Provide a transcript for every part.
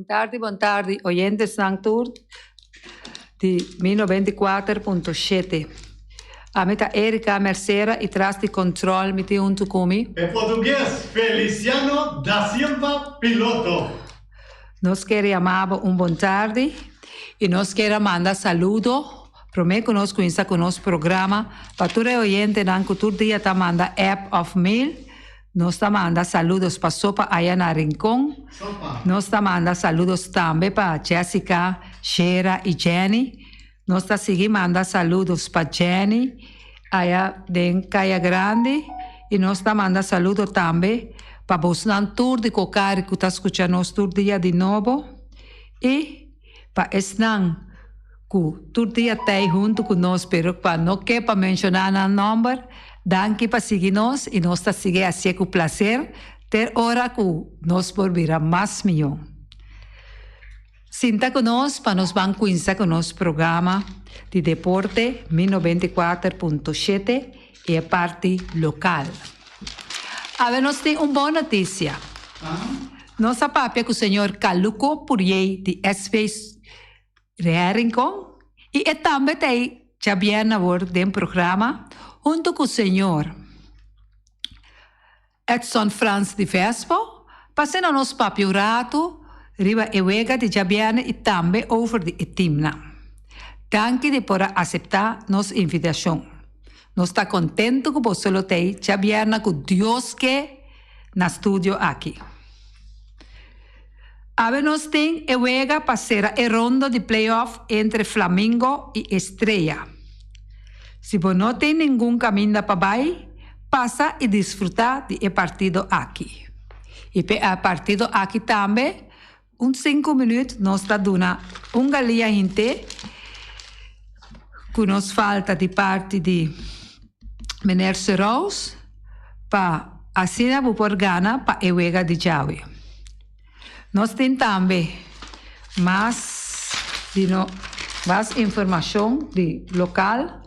Bon tardi, bon tardi, oyentesnan tur di mi 94.7. Ami ta Erika Mercera y tras di control mi tin hunto cu mi. E portugues Feliciano da Silva Piloto. Nos kier yama bo un bon tardi y nos kier a manda saludo prome cu nos cuminsa cu nos programa pa tur e oyentenan cu tur dia ta manda app of mail. Nos ta manda saludos pa Sopa aya na Rincon. Nos ta manda saludos tambe pa Jessica, Shera y Jenny. Nos ta sigui manda saludos pa Jenny aya den Kaya Grandi y nos ta manda saludo tambe pa bosnan tur di Cocari cu ta scucha nos tur dia di nobo y pa esnan cu tur dia t'ey hunto cu nos pero pa no ke pa menciona nan nomber, danki pa sigui nos y nos ta sigui hacié cu placer ter ora cu nos por bira mas miyon. Sinta cu nos pa nos ban cuinsa cu nos programa di deporte Mi 94.7 y e parti local. Awe nos tin un bon noticia. Nos a papia cu señor Caluco Puriey di SV Rincon y e tambe ta ey djabièrnè awor den programa hunto cu señor Edson Frans di Vespo pa asina nos papia un rato riba e wega di djabièrnè y tambe over di e teamnan. Danki di por a acepta nos invitacion. Nos ta contento cu boso lo ta ey djabièrnè cu Dios ke na studio aki. Awe nos tin e wega pa sera e rondo di play-off entre Flamingo y Estrella. Si bo no tin ningun caminda pa bay, pasa y disfruta di e partido aki. Y p'e e partido aki tambe, un sinku minuut nos ta duna un galia hinte cu nos falta di parti di Meneer Serous pa asina bo por gana pa e wega di djawe. Nos tin tambe mas di no mas informacion di local.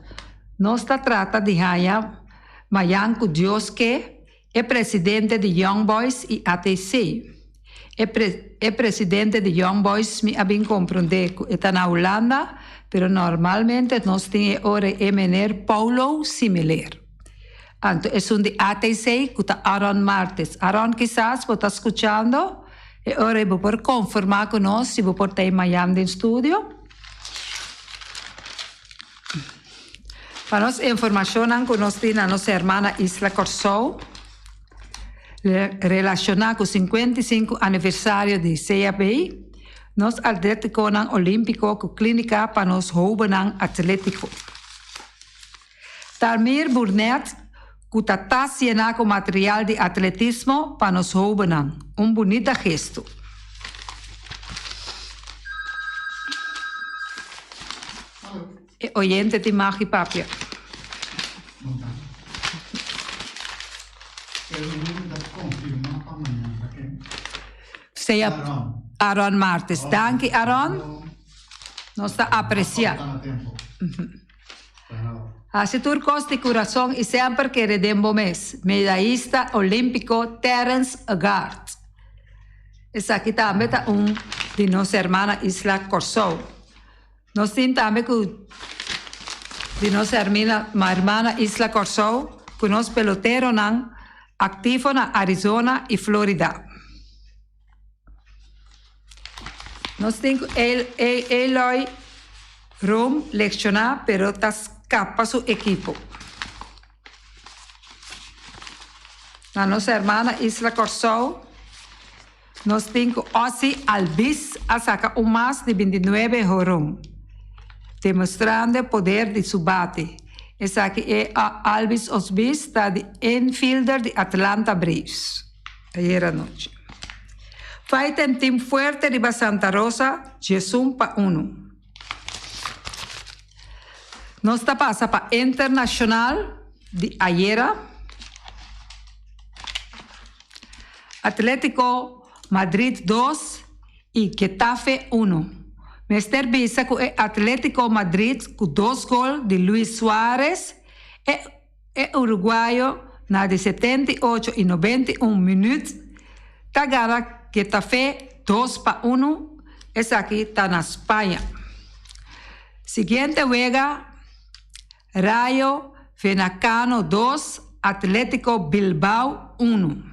Nos ta trata di haya mayan cu Dios ke e presidente di Young Boys y ATC. E pre e presidente di Young Boys mi a bin comprende cu e ta na Hulanda, pero normalmente nos tin e ora e meneer Paulo Similer. Anto esun di ATC cu ta Aron Martes. Aron kisas bo ta scuchando e ora bo por conforma cu nos si bo por ta e mayan den studio. Pa nos informacionnan cu nos tin na nos hermana isla Corsou relaciona cu 55 aniversario di CAB, nos atleticonan olimpico cu clinica pa nos hobennan atletico. Talmir Burnett cu ta tas yena cu material di atletismo pa nos hobennan. Un bunita gesto. E oyente tin mag di papia. Sea Aron Martes. Danki Aron. Nos ta aprecia. Hasi tur kos di kurason i semper kere den bo mes, medayista olímpiko Terence Agard. Esaki tambe ta un di nos hermana isla Kòrsou. Nos tin tambe ku di nos hermana isla Kòrsou ku nos peloteronan aktivo na Arizona i Florida. Nos tin ku Eloy Room lekshoná pero ta skapa su ekipo. Na nos hermana isla Kòrsou nos tin ku Ozzie Albies a saka un mas di 29 horon, demostrando e poder di su bate. Esaki e Albies Osbies ta di infielder di Atlanta Braves. Ayer anochi. Fight team fuerte riba Santa Rosa 11-1. Nos ta pasa pa internacional di ayera. Atletico Madrid 2 y Getafe 1. Mester bisa cu e Atletico Madrid cu dos gol di Luis Suarez e E uruguayo na di 78 y 91 minuut ta gana Getafe. 2 pa 1, esaki ta na Spaña. Siguiente wega, Rayo Venacano 2, Atletico Bilbao 1.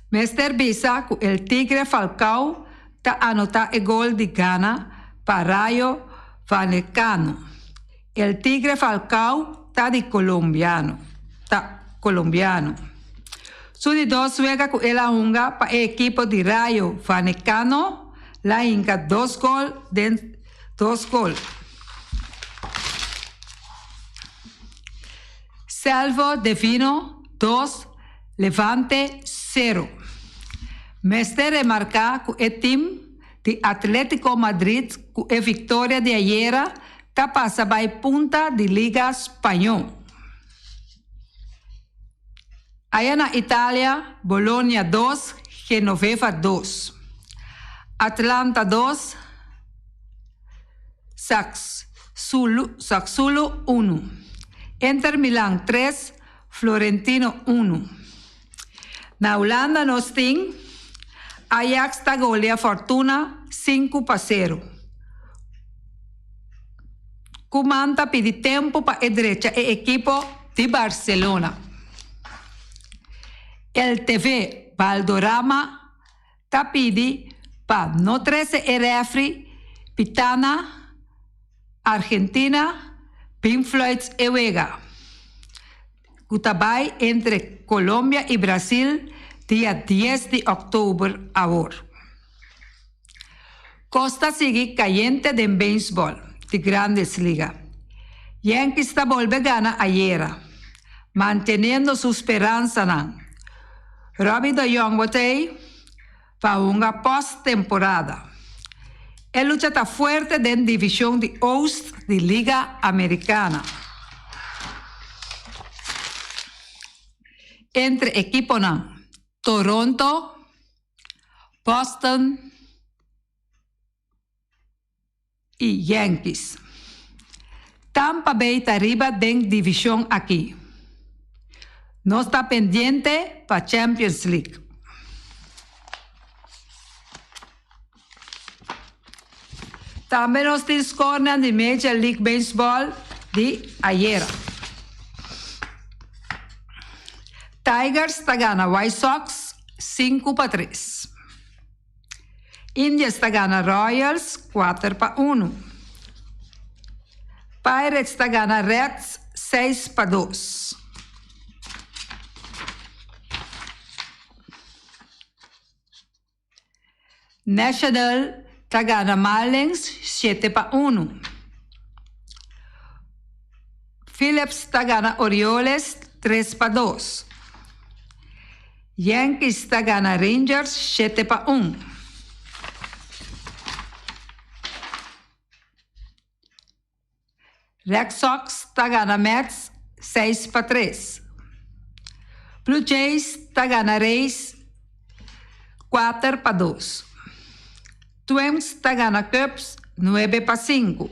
Mester bisa ku El Tigre Falcao ta anota e gol di gana pa Rayo Vallecano. El Tigre Falcao ta di Colombiano ta Colombiano. Su di dos wega ku el a hunga pa e ekipo di Rayo Vallecano la hinka dos gol den dos gol. Selvo Devino dos, Levante sero. Mester remarká ku e tim di Atletico Madrid ku e viktoria di ayera ta pasa bai punta di Liga Spañó. Aya na Italia, Bologna dos, Genoveva dos. Atlanta dos, Sassuolo unu. Inter Milan tres, Florentino unu. Na Hulanda nos tin Ajax ta golea Fortuna 5-0. Koeman ta pidi tempu pa e drecha e ekipo di Barcelona. El TV Valderrama ta pidi pa no trese e refri Pitana Argentina bin fluit e wega ku ta bai entre Colombia i Brasil dia 10 di òktober awor. Kos ta sigui kayente den beisbòl di Grandes Liga. Yankees ta bolbe gana ayera, manteniendo su speransanan. Robbie de Jong bo t'ei pa hunga post-temporada. E lucha ta fuerte den divishon di Oost di Liga Amerikana. Entre ekiponan Toronto, Boston i Yankees. Tampa Bay ta riba den divishon aki. Nos ta pendiente pa Champions League. Tambe nos tin skornan di Major League Baseball di ayera. Tigers ta gana White Sox 5-3. Indians ta gana Royals 4-1. Pirates ta gana Reds 6-2. National ta gana Marlins 7-1. Phillips ta gana Orioles 3-2. Yankees ta gana Rangers 7-1. Red Sox ta gana Mets 6-3. Blue Jays ta gana Rays 4-2. Twins ta gana Cubs 9-5.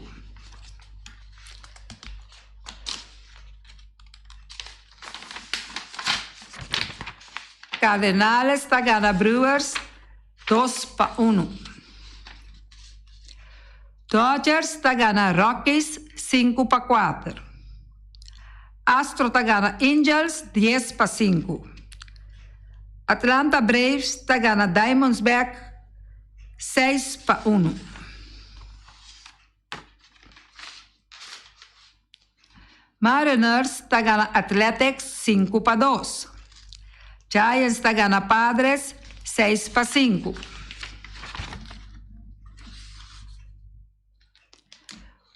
Cardenales ta gana Brewers 2-1. Dodgers ta gana Rockies 5-4. Astro ta gana Angels 10-5. Atlanta Braves ta gana Diamondback 6-1. Mariners ta gana Athletics 5-2. Giants ta gana Padres 6-5.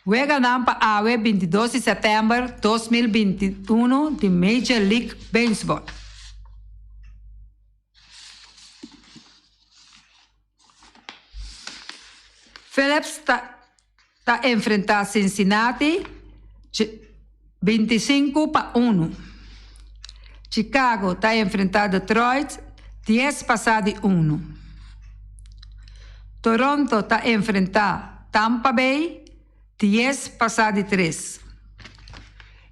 Weganan pa awe 22 di sèptèmber 2021 di Major League Baseball. Phillips ta ta enfrentá Cincinnati 25-1. Chicago ta enfrentá Detroit 1:10. Toronto ta enfrentá Tampa Bay 3:10.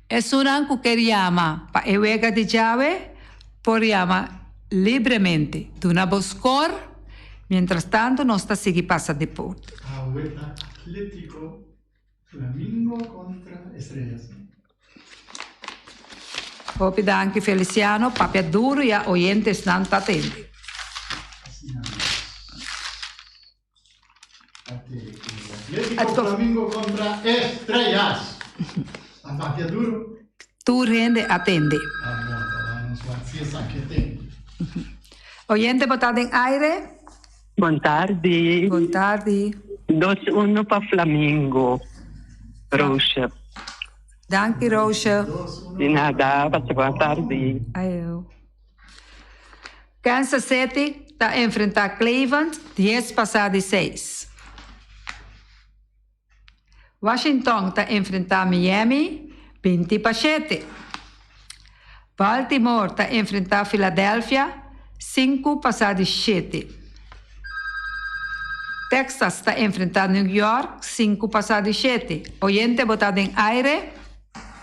Esunnan ku ke yama pa e wega di djawe por yama libremente. Duna bo skor. Mientras tanto nos ta sigui pasa deporte. Awe ta Atletico Flamingo contra Estrellas. Hopi danki Feliciano, papia duro ya oyentesnan ta tende. Asina mes. Atletico Flamingo contra Estrellas. A papia duro. Tur hende a tende. Oyente bo ta den aire. Bon tardi. Bon tardi. Dos uno pa Flamingo. Roosje. Danki Roosje. Di nada, pasa bon tardi. Ayo. Kansas City ta enfrentá Cleveland dies pasá di seis. Washington ta enfrentá Miami 20 pa shete. Baltimore ta enfrentá Philadelphia 5 pasá di shete. Texas ta enfrentá New York 5 pasá di shete. Oyente bo ta den aire?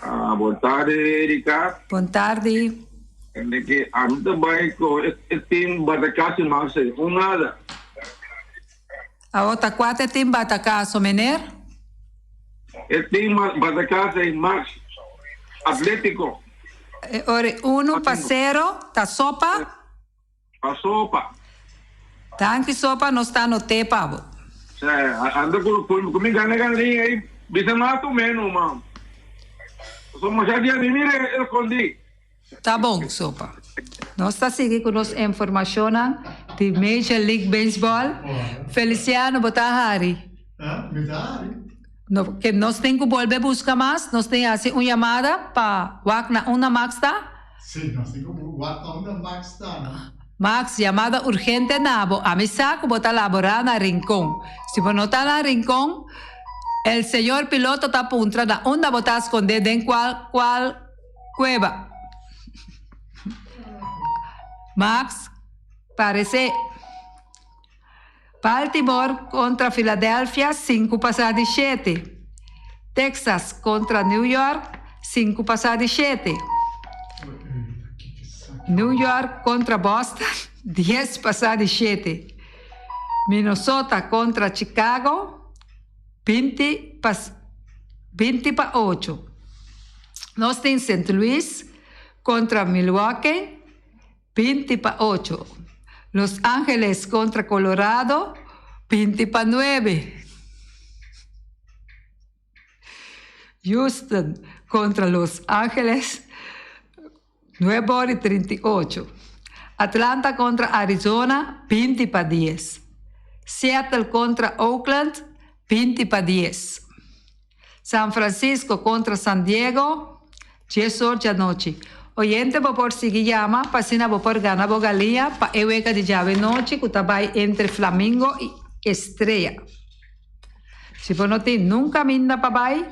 Ah, bon tardi, Erika. Bon tardi. De que ami ta bai ku e team Batacasi Max un nada. Awor ta kua ta e team Batakaso, meneer? E team Batacasi Max Atletico. E ora e uno pa sero ta sopa? Pa sopa. Danki sopa, nos ta anot'é pa bo. Sí, anda ku ku mi gana gana ei bisa mas o menos man. Pasobra masha dia mi mira escondí. Ta bon, Sopa. Nos ta sigui ku nos informashonnan di Major League Baseball. Feliciano, bo ta hari? Mi ta hari. No, ke nos tin ku bolbe buska mas, nos tin hasi un yamada pa wak na unda Max ta? Si, nos tin ku wak na unda Max ta, no? Max, yamada urgente na bo. Ami sa ku bo ta laborá na Rincon. Si bo no ta na Rincon, el señor piloto ta puntra na unda bo ta skondé den kual kual Cueva. Max parece. Baltimore contra Philadelphia 5 pasa di 7. Texas contra New York 5 pasa di 7. New York contra Boston 10 pasa di 7. Minnesota contra Chicago 20 pa 20 pa 8. Nos tin Sint Louis contra Milwaukee 20 pa 8. Los Angeles contra Colorado 20 pa 9. Houston contra Los Angeles 9 ora y 38. Atlanta contra Arizona 20 pa 10. Seattle contra Oakland 20 pa 10. San Francisco contra San Diego 10 or djanochi. Oyente bo por sigui yama pa asina bo por gana bo galia pa e wega di djawe nochi cu ta bay entre Flamingo y Estrella. Si bo no tin nun caminda pa bay,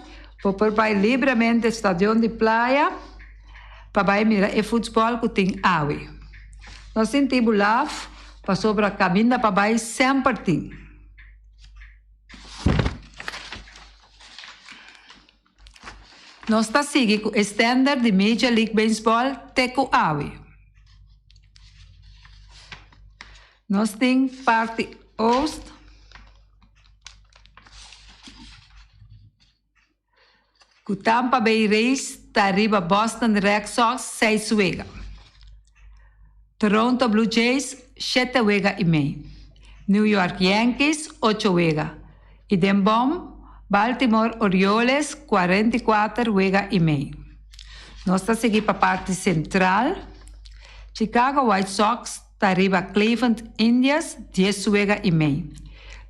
bo por bay libremente Stadion di Playa pa bay mira e futbol cu tin awe. No sinti bo laf pasobra caminda pa bay semper tin. Nos ta sigui cu e standard di Major League Baseball te cu awe. Nos tin parti oost. Ku Tampa Bay Rays ta riba Boston Red Sox seis wega. Toronto Blue Jays shete wega i mei. New York Yankees ocho wega. I den bom Baltimore Orioles 44 wega i mei. Nos ta sigui pa parti sentral. Chicago White Sox ta riba Cleveland Indians 10 wega i mei.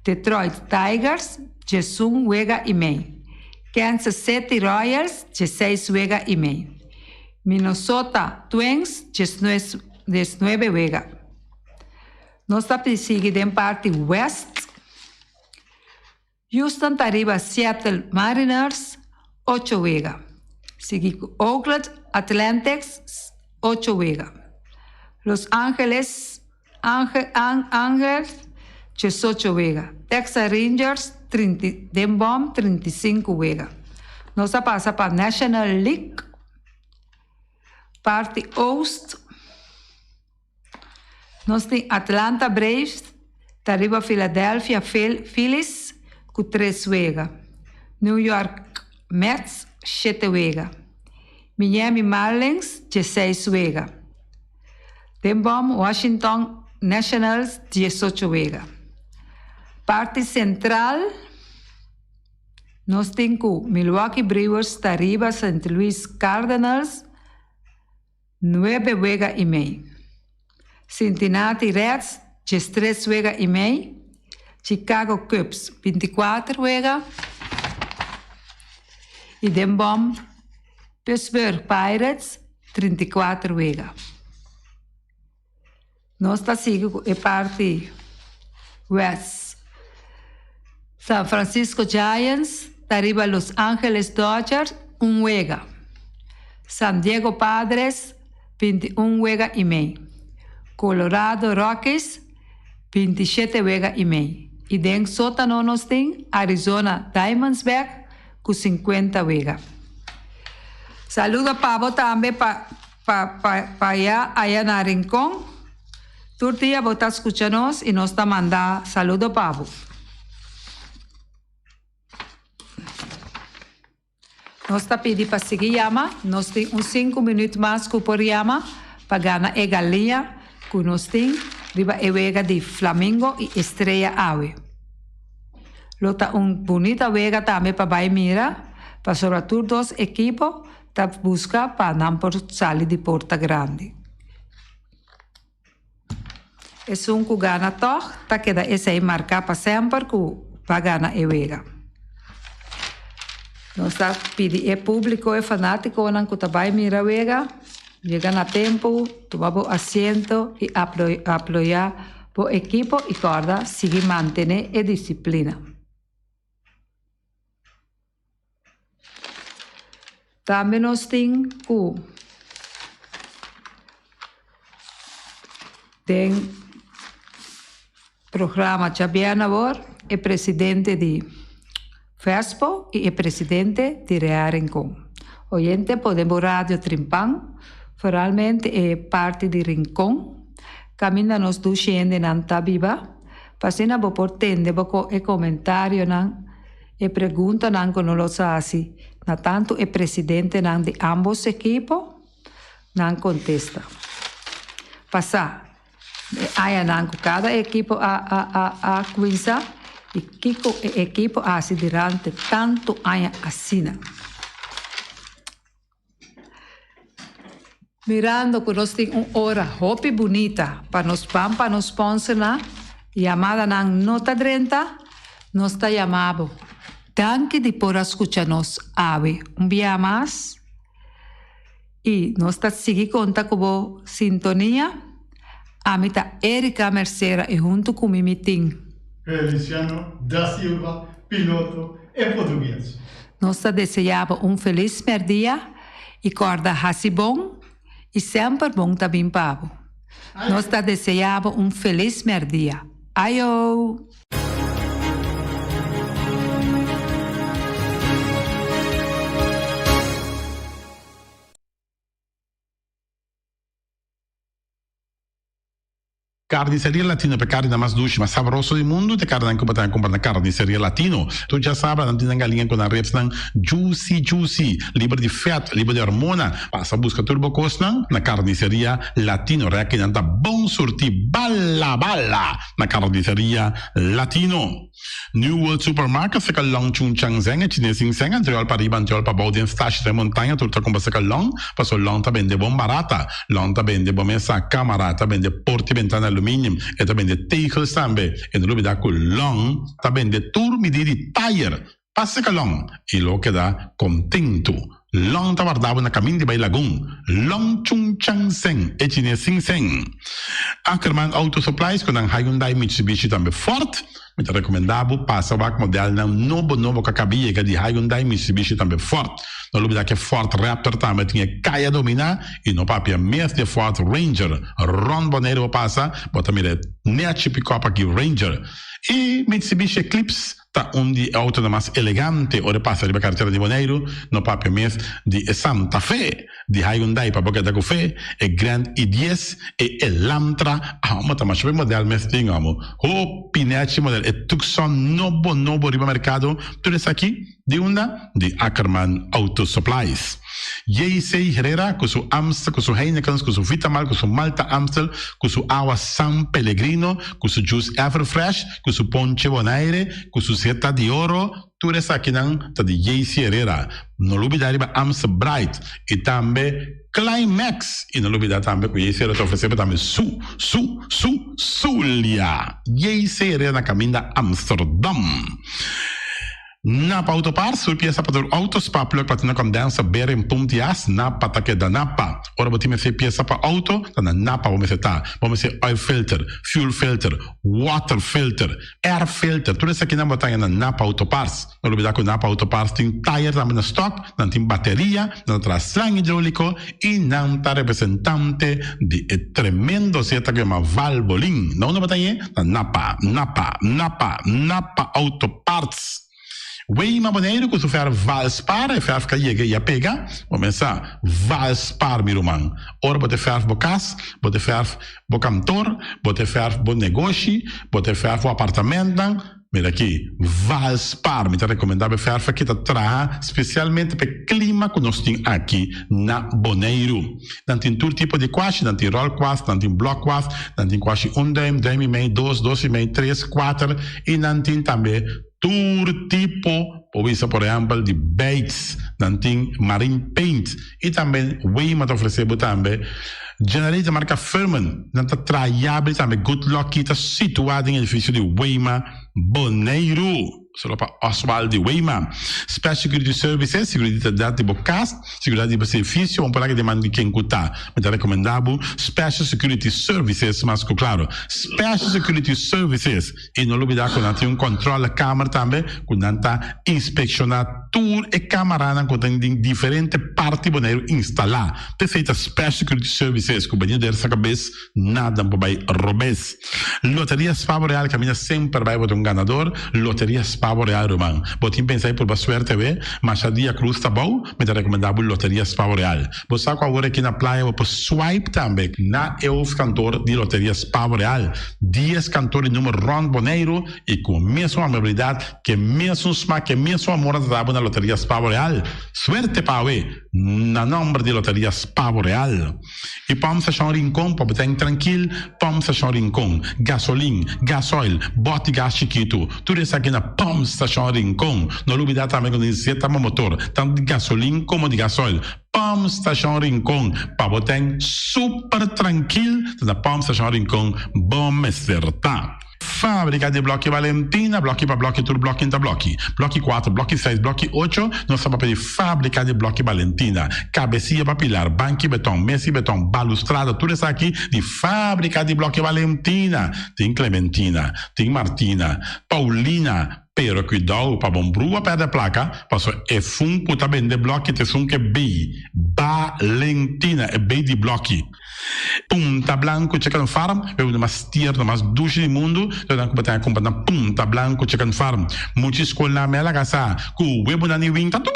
Detroit Tigers 11 wega i mei. Kansas City Royals 16 wega i mei. Minnesota Twins 19 wega. Nos ta sigui den parti west. Houston ta riba Seattle Mariners 8 wega. Sigui ku Oakland Athletics 8 wega. Los Angeles Angels 18 wega. Texas Rangers 30 den bom 35 wega. Nos a pasa pa National League parti Oost. Nos tin Atlanta Braves. Ta riba Philadelphia Phillies ku tres wega. New York Mets shete wega. Miami Marlins dieseis wega. Den bòm Washington Nationals diesocho wega. Parti sentral nos tin ku Milwaukee Brewers ta riba Saint Louis Cardinals nuebe wega i mei. Cincinnati Reds diestres wega i mei, Chicago Cubs binti kuater wega i den bòm Pittsburgh Pirates 34 wega. Nos ta sigui ku e parti west. San Francisco Giants ta riba Los Angeles Dodgers un wega. San Diego Padres 21 wega i mei. Colorado Rockies 27 wega i mei. I den sótano nos tin Arizona Diamondback ku 50 wega. Saludo pa bo tambe pa pa pa pa aya aya na Rincon. Tur dia bo ta skucha nos i nos ta manda saludo pa bo. Nos ta pidi pa sigui yama. Nos tin un sinku minüt mas ku por yama pa gana e galiña ku nos tin riba e wega di Flamingo i Estrella awe. Lo ta un bunita wega tambe pa bai mira pasobra tur dos ekipo ta buska pa nan por sali di porta grandi. Esun ku gana tòg ta keda esei marká pa semper ku pa gana e wega. Nos ta pidi e públiko, e fanátikonan ku ta bai mira wega, yega na tempu, tuma bo asiento i aployá bo ekipo i kòrda sigui mantené e disiplina. Tambe nos tin ku den programa djabièrnè awor e presidente di Vespo i e presidente di Real Rincon. Oyente pone bo radio trimpan, foralmente e parti di Rincon kaminda nos dushi hendenan ta biba, pa asina bo por tende bo e komentarionan. E preguntanan ku no lo sa hasi na tantu e presidentenan di ámbos ekipo, nan kontesta. Pasá e añanan ku kada ekipo a a a a kuminsá i kiko e ekipo a hasi durante tantu aña asina. Mirando ku nos tin un ora hopi bunita pa nos ban pa nos sponsornan, yamadanan no ta drenta, nos ta yama bo. Danki di por a skucha nos awe un bia mas i nos ta sigui konta ku bo sintonia. Ami ta Erica Mercera i huntu ku mi mi tin. Feliciano da Silva, piloto e portugues. Nos ta deseá bo un felis mèrdia i kòrda hasi bon i semper bon ta bin pa bo. Nos ta deseá bo un felis mèrdia. Ayo! Carniceria Latino pa e carninan mas dushi, mas sabroso di mundu ta e carninan cu bo ta cumpra na Carniceria Latino. Tur djasabra nan tin nan galiña cu nan ribsnan juicy juicy, liber di vet, liber di hormona. Pasa busca tur bo cosnan na Carniceria Latino. Reki nan ta bon surti bala bala na Carniceria Latino. New World Supermarket seka Long Chun Chang Zeng e chines sin seng antriol pa riba antriol pa bou den stash den montaña tur ta kumpra seka Long paso Long ta bende bon barata Long ta bende bo mesa kamara ta bende porti bentana aluminium e ta bende tegels tambe e no lubida ku Long ta bende tur midi di tayer pa seka Long i lo keda kontentu Long ta warda bo na kamin di bai Lagun. Long Chung Chang Seng, e chines sin seng. Ackerman Auto Supplies ku nan Hyundai, Mitsubishi tambe Ford. Mi ta recomenda bo pasa wak modelnan nobo nobo cu a caba yega di Hyundai, Mitsubishi tambe Ford. No lubida cu e Ford Raptor tambe tin e caya domina y no papia mes di e Ford Ranger. Rond Bonaire bo pasa bo ta mira e nechi pick-up aki Ranger. Y Mitsubishi Eclipse ta un di e autonan mas elegante ora e pasa riba carretera di Boneiru, no papia mes di e Santa Fe di Hyundai pa bo keda ku fe, e Grand i dies, e Elantra, amo ta masha be model mes tin amo, hopi nechi model, e Tucson nobo nobo riba mercado, tur esaki di unda? Di Ackerman Auto Supplies. JC Herrera ku su Amstel, ku su Heinekens, ku su Vitamal, ku su Malta Amstel, ku su awa San Pellegrino, ku su juice Everfresh, ku su ponche Bonaire, ku su seta di oro, tur esakinan ta di JC Herrera. No lubida riba Amstel Bright i tambe Climax. I no lubida tambe ku JC Herrera ta ofresé bo tambe su, su, su, Zulia. JC Herrera na kaminda Amsterdam. Napa Autoparts, tur piesa pa tur auto, spark plug, platina condenser, bearing, pump di as, Napa ta keda Napa. Ora bo tin mester piesa pa auto, ta na Napa bo mester ta. Bo mester oil filter, fuel filter, water filter, air filter, tur esakinan bo ta haña na Napa Autoparts. No lubida ku Napa Autoparts tin tayer tambe na stock, nan tin bateria, nan ta traha slang hidroliko i nan ta representante di e tremendo zeta ku yama Valvoline. Na unda bo ta hañ'e? Na Napa, Napa, Napa, Napa Autoparts. Weima Boneiru ku su fèrf Valspar, e fèrf ka yega i a pega. Bo mester Valspar, mi ruman. Ora bo ta fèrf bo kas, bo ta fèrf bo kantor, bo ta fèrf bo negoshi, bo ta fèrf bo apartamentnan, Mira aki, Valspar, mi ta rekomendá bo e fèrf aki ta traha spesialmente pa e klima ku nos tin aki na Boneiru. Nan tin tur tipo di kuashi, nan tin ròl kuas, nan tin blòk kuas, nan tin kuashi un dùim, dùim i mei, dos, dos i mei, tres, kuater i nan tin tambe tur tipo, por bisa por ehèmpel di beits, nan tin marine paint i tambe Weima ta ofresé bo tambe Generator marka Firman, nan ta traha yabri tambe Good Lucky ta situá den edifisio di Weima, Boneiru. Solo pa Oswald di Weima. Special Security Services, seguridat di bo kas, seguridat di bo servisio, un por aki den man di ken ku ta. Mi ta rekomendá bo Special Security Services mas ku klaro. Special Security Services i no lubidá ku nan tin un kòntròle kamer tambe ku nan ta inspekshoná. Tur e camaranan cu ta den diferente parti Boneiru instala. P'esey ta Special Security Services cu bania der sa cabes nada por bay robes. Loteria Spavo Real caminda semper bay bo ta un ganador. Loteria Spavo Real ruman. Bo tin pensa y purba suerte awe? Masha dia cruz ta bou, mi ta recomenda bo Loteria Spavo Real. Bo sa cu awor aki na playa bo por swipe tambe na e hoofdkantoor di Loteria Spavo Real. Dies kantoor di numero rond Boneiru y cu mesun amabilidad Ke mesun smak, ke mesun amor a ta dabo na Loteria Spavo Real. Suerte pa awe, na nomber di Loteria Spavo Real. I Pump Station Rincon pa bo ten trankil, Pump Station Rincon, gasolin, gasoil, bòt di gas chikitu, tur esaki na Pump Station Rincon. No lubida tambe ku tin zeta pa motor, tantu di gasolin komo di gasoil. Pump Station Rincon pa bo ten super trankil, ta na Pump Station Rincon bo mester ta. Fábrika di blòki Valentina, blòki pa blòki tur blòki ta blòki. Blòki kuater, blòki seis, blòki ocho, nos ta papia di fábrika di blòki Valentina. Kabesia pa pilar, banki beton, mesi beton, balustrada, tur esaki di fábrika di blòki Valentina. Tin Clementina, tin Martina, Paulina, pero kuidou pa bon brua pèrdè plaka, paso e fun ku ta bende blòki ta esun ku e bei Valentina, e bei di blòki. Punta Blanco Chicken Farm, e uno mas tierno, mas dushi di mundu, lo nan ku bo ta kumpra na Punta Blanco Chicken Farm. Mucha skolnan me a laga sa ku webonan di win ta dushi!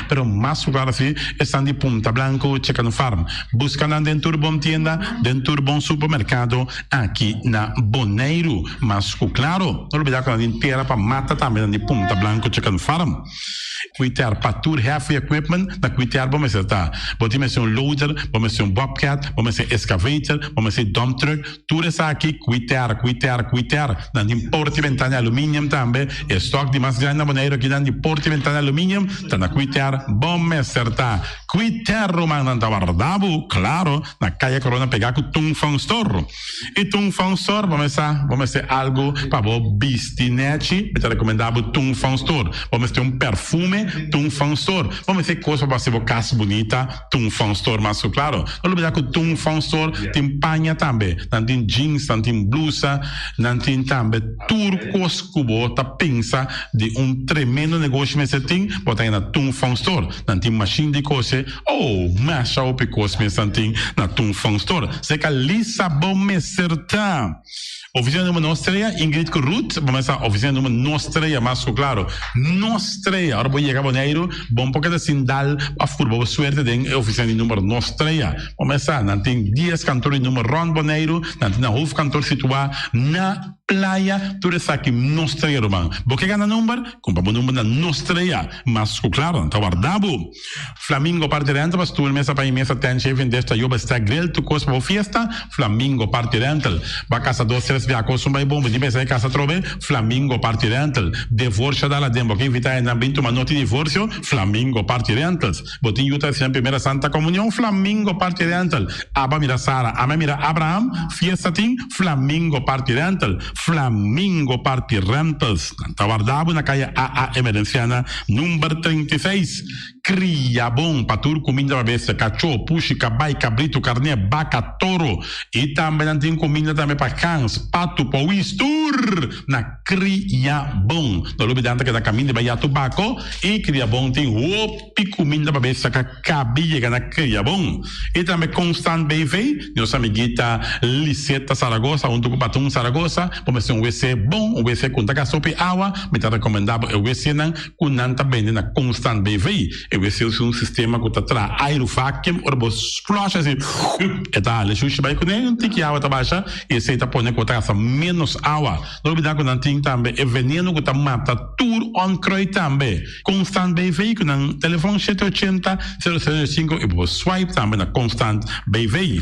Pero mas ku klaro si esnan di Punta Blanco Chicken Farm. Buska nan den tur bon tienda, den tur bon supermerkado aki na Boneiru. Mas ku klaro, no lubida ku nan tin tera pa mata tambe nan di Punta Blanco Chicken Farm. Kuiter pa tur heavy equipment na kuiter bo mester ta. Bo tin mester un loader, bo mester un bobcat, bo mester excavator, bo mester dump truck, tur esaki kuiter, kuiter, kuiter. Nan tin porta y ventana aluminium tambe. E stock di mas grandi na Boneiru aki nan di porta y ventana aluminium ta na kuiter bo mester ta. Kuiter ruman nan ta warda bo, klaro, na Kaya Corona pegá ku Tung Fong Store. I Tung Fong Store bo mester bo mester algu pa bo bisti nèchi, mi ta rekomendá bo Tung Fong Store. Bo mester un perfume, Tung Fong Store. Bo mester kos pa bo hasi bo kas bunita, Tung Fong Store mas ku klaro. No lubidá ku Tung Fong Store tin paña tambe. Nan tin jeans, nan tin blusa, nan tin tambe tur kos ku bo ta pensa di un tremendo negoshi mester tin, bo ta haña na Tung Fong Store. Nan tin mashin di kose, oh, masha hopi kos mes nan tin na Tung Fong Store. Seka Lisa bo mester ta. Oficina numero nos trea, Ingrid ku Ruth, bo mester sa oficina numero nos trea mas ku klaro. Nos trea, ora bo yega Boneiru, bo no por keda sin dal of purba bo suerte den e oficina di numero nos trea. Bo mester sa, nan tin dies kantor di numero rond Boneiru, nan tin nan hoofdkantoor situá na Playa, tur esaki nos trea ruman. Bo ke gana number? Kumpra bo number na nos trea. Mas ku klaro, nan ta warda bo. Flamingo Party Rental pa stoel, mesa pa i mesa, tent, chef, desta, yoba, stack, grill, tur kos pa bo fiesta, Flamingo Party Rental. Bo a kasa dos, tres bia kos un bai bon, bo tin pensa e kasa atrobe, Flamingo Party Rental. Devorsio dal aden, bo ke invita hendenan bin tuma noti divorsio, Flamingo Party Rentals. Bo tin yu ta hasi nan primera Santa Comunion, Flamingo Party Rental. Aba mira Sara, ame mira Abraham, fiesta tin, Flamingo Party Rental. Flamingo Party Rentals. Nan ta warda bo na kaya AA Emerenciana number 36. Kria bon pa tur kuminda pa bestia, kachó, pushi, kabai, kabritu, karné, baka, toro. I tambe nan tin kuminda tambe pa gans, patu, powis, tur na Kria bon. No lubida nan ta keda kaminda bai ya tubako i Kria bon tin hopi kuminda pa bestia ka kabi yega na Kria bon. I tambe Constant BV, nos amiguita Liseta Saragoza huntu ku Patun Saragoza, bo mester un wc bon, un wc ku no ta gasta hopi awa, mi ta rekomenda bo e wcnan ku nan ta bende na Constant BV. E wc usa un sistema ku ta traha airu vacuum, ora bo flush asi e ta hala e shushi bai kuné, un tiki awa ta basha i esei ta pone ku bo ta gasta ménos awa. No olbida ku nan tin tambe e veneno ku ta mata tur onkruid tambe. Constant BV ku nan telefon shete ochenta, sero sero sinku i bo por swipe tambe na Constant BV.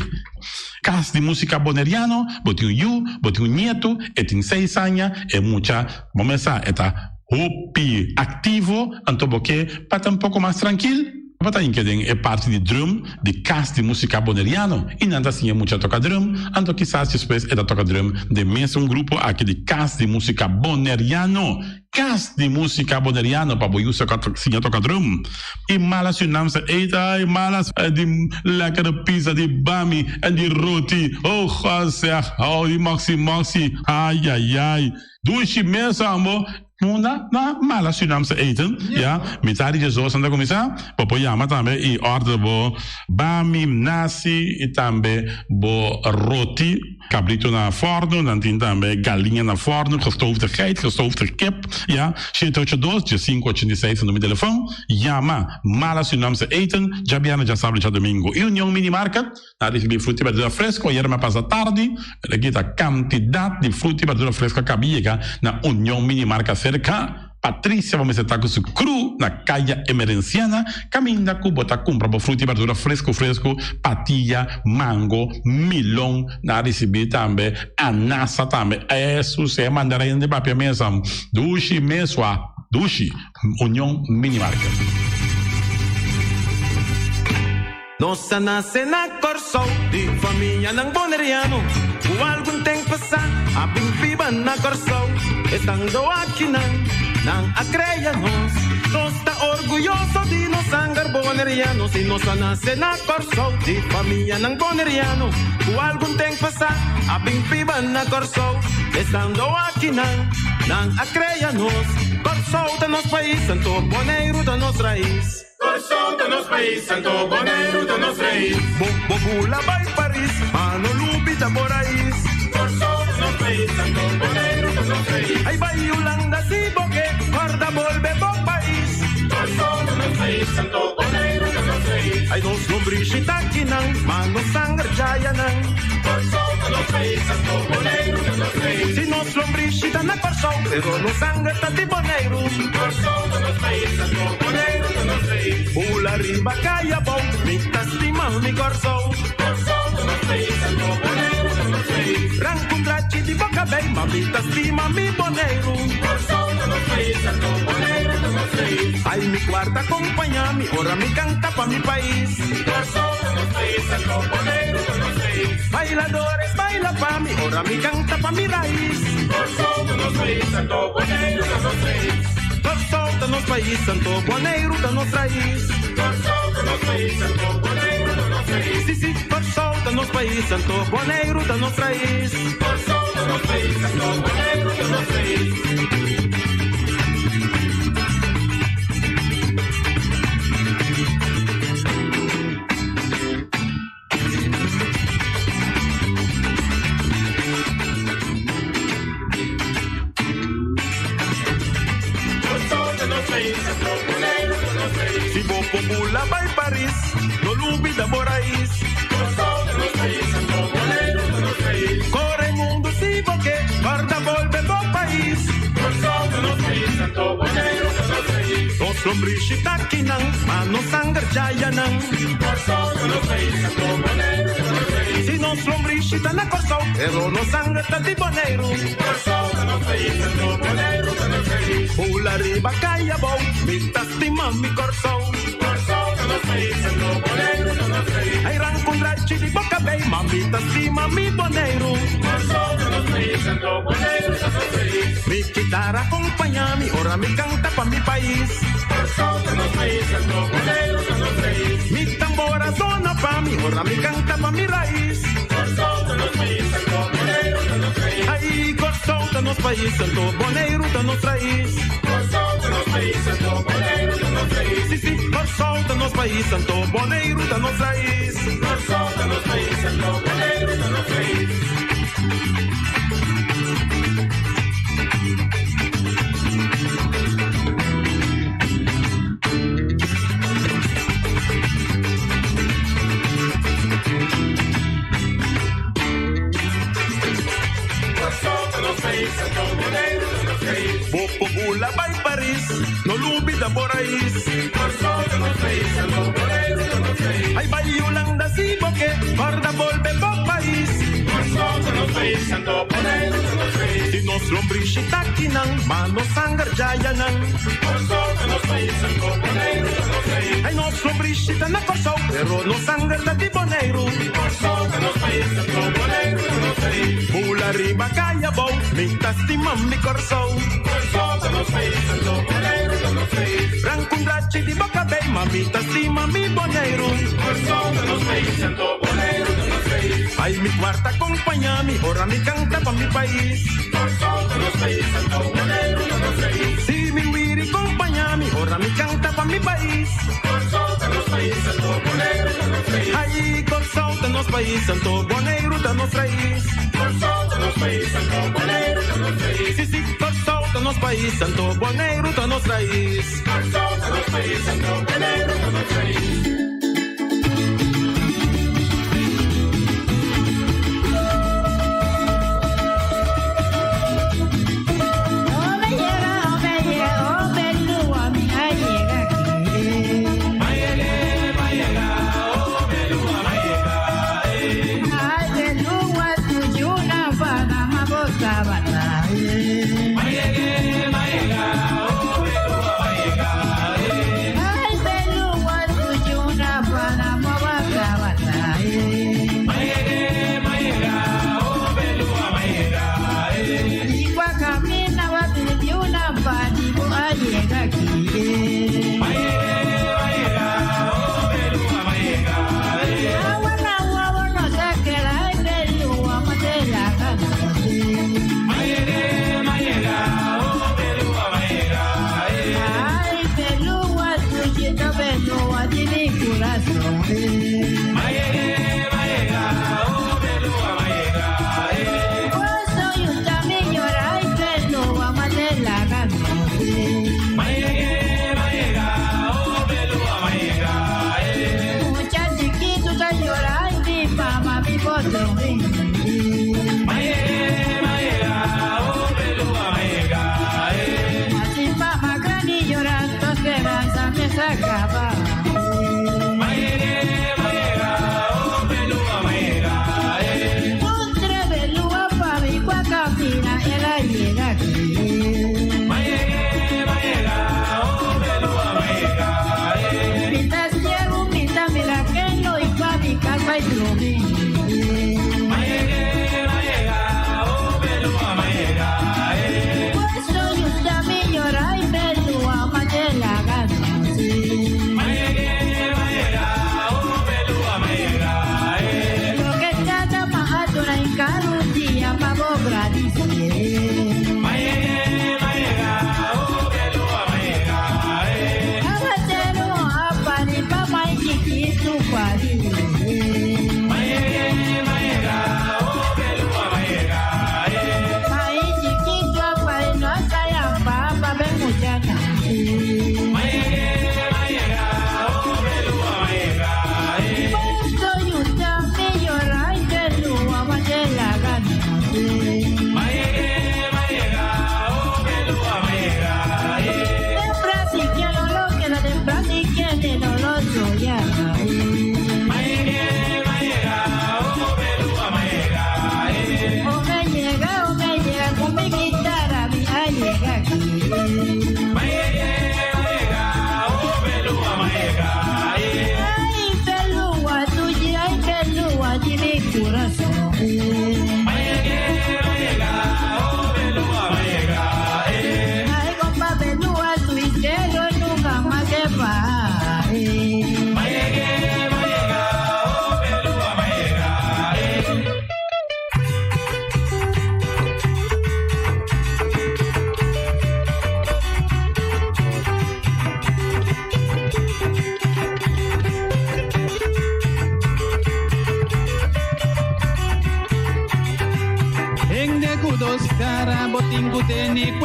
Kas di Musika Boneriano, bo tin un yu, bo tin un nietu, e tin seis aña, e mucha bo mes sa e ta hopi aktivo, anto bo ke pa ta un poko mas trankil? Bo ta hinka den e parti di drum di Kas di Musika Boneriano i nan ta siña mucha toka drum, anto kisas despues e ta toka drum den mesun grupo aki di Kas di Musika Boneriano. Kas di Musika Boneriano pa bo yu siña toka drum. I mala Surinaamse eten, ai mala di lekkere pizza, di bami en di roti, oh God zeg, oh di moksi moksi, ai ai ai, dushi mes ambo. Munda na mala Surinaamse eten, ya, mitad di djesdos nan ta kuminsá, bo por yama tambe i order bo bami, nasi i tambe bo roti, kabritu na fòrnu, nan tin tambe galiña na fòrnu, gestoofde geit, gestoofde kip, ya, shete ocho dos, diesinku ochenta i seis ta number di telefòn, yama Mala Surinaamse Eten, djabièrnè, djasabra i djadumingu. I Union Mini Market. Na ricibi fruta y berdura fresco ayer me pasa tardi, pero aki ta cantidad di fruta y berdura fresco a caba yega na Union Mini Marca cerca Patricia bo mester ta cu su crew na Caya Emerenciana caminda cu bo ta cumpra bo fruta y berdura fresco fresco, patilla, mango, milon, na ricibi tambe anasa tambe, Jesus e mandarina di papia mesa dushi mesua dushi Union Mini Market. Nos a nase na Kòrsou di famianan boneriano ku algun ten pasá a bin biba na Kòrsou. Estando akinan, nan a krea nos. Nos ta orguyoso di nos sanger boneriano. Si nos a nase na Kòrsou di famianan boneriano ku algun ten pasá a bin biba na Kòrsou. Estando akinan, nan a krea nos. Kòrsou ta nos pais, anto Boneiru ta nos rais. Kòrsou ta nos pais, anto Boneiru ta nos rais. Bo bo bula bai Paris, ma no lubida bo rais. Kòrsou ta nos pais, anto Boneiru ta nos rais. Ai bai Hulanda si bo ke, kòrda bolbe bo pais. Kòrsou ta nos pais, anto Boneiru ta nos rais. Ai nos lombrishi ta kinan, ma nos sanger djayanan. Kòrsou ta nos pais, anto Boneiru ta nos rais. Si nos lombrishi ta na Kòrsou, pero nos sanger ta di Boneiru. Kòrsou ta nos pais, anto Boneiru ta nos rais. Bula riba kaya bou, mi ta stima mi Kòrsou. Kòrsou ta nos pais, anto Boneiru ta nos rais. Ranka un drachi di bo kabei, ma mi ta stima mi Boneiru. Kòrsou ta nos pais, anto Boneiru ta nos rais. Ai mi kwarta kompañá mi ora mi kanta pa mi pais. Kòrsou ta nos pais, anto Boneiru ta nos rais. Bailadores baila pa mi ora mi kanta pa mi rais. Kòrsou ta nos pais, anto Boneiru ta nos rais. Kòrsou ta nos pais, anto Boneiru ta nos rais. Kòrsou ta nos pais, anto Boneiru ta nos rais. Si si, Kòrsou ta nos pais, anto Boneiru ta nos rais. Kòrsou ta nos pais, anto Boneiru ta nos rais. Si bo por bula bai Paris, no lubida bo rais. Kore mundu si bo ke, kòrda bolbe bo pais. Nos lombrishi ta kinan, ma nos sanger djayanan. Si nos lombrishi ta na Kòrsou, pero nos sanger ta di Boneiru. Bula riba kaya bou, mi ta stima mi Kòrsou. Ai ranka un drachi di bo kabei, ma mi ta stima mi Boneiru. Mi kitara kompañá mi ora mi kanta pa mi pais. Mi tambora sona pa mi ora mi kanta pa mi rais. Ai, Kòrsou ta nos pais, anto Boneiru ta nos rais. Si, si, Kòrsou ta nos pais, anto Boneiru ta nos rais. Bo por bula bai Paris, no lubida bo rais. Ai bai Hulanda si bo ke, kòrda bolbe bo pais. Si nos lombrishi ta kinan, ma nos sanger djayanan. Ai nos lombrishi ta na Kòrsou, pero nos sanger ta di Boneiru. Bula riba kaya bou, mi ta stima mi Kòrsou. Ranka un drachi di bo kabei, ma mi ta stima mi Boneiru. Ai mi kwarta kompañá mi ora mi kanta pa mi pais. Si mi wiri kompañá mi ora mi kanta pa mi pais. Ai Kòrsou ta nos pais, anto Boneiru ta nos rais. Si si, Kòrsou ta nos pais, anto Boneiru ta nos rais.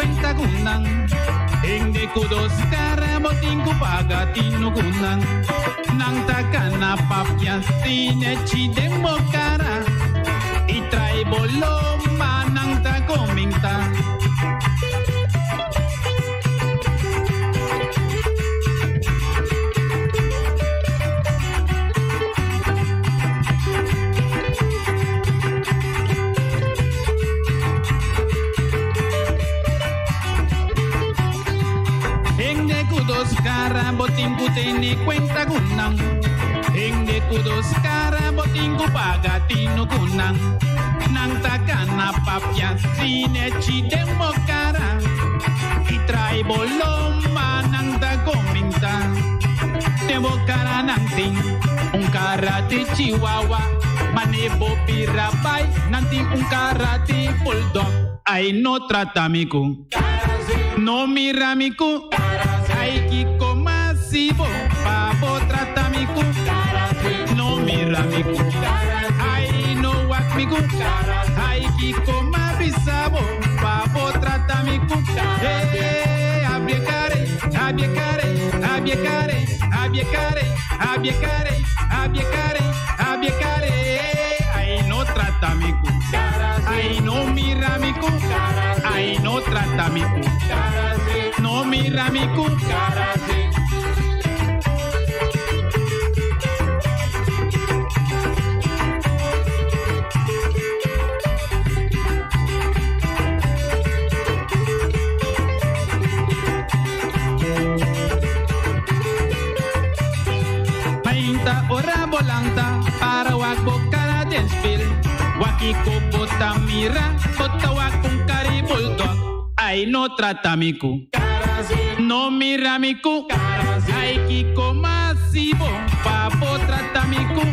cuenta kunan. Hende ku dos cara botin ku paga tino kunan. Nang takana papia sine chi den cara. I trae boloma nang ta comenta. Hende ku dos cara botin ku tene cuenta kunan. Hende ku dos cara botin ku paga tino kunan. Nang takana papia sine chi den cara. I trae boloma nang ta comenta. Tebo cara nang tin un cara de chihuahua. Mane bo pirapai nanti un cara de bulldog. Ay no trata miku. No mira miku. Ay kiko masivo. Pabo trata miku. No mira miku. Ay no wak miku. Ay kiko mabisabo. Pabo trata miku. Eh, abiekare, abiekare, abiekare, abiekare, abiekare, abiekare, abiekare. Ay no trata miku. Ay no mira miku. Ay no trata miku. No mira miku. Painta ora bolanta para wak bokara den spil. Waki bota mira, bota wak un cari bulldog. Ay no trata miku. No mira miku. Ay kiko masivo, papo trata miku.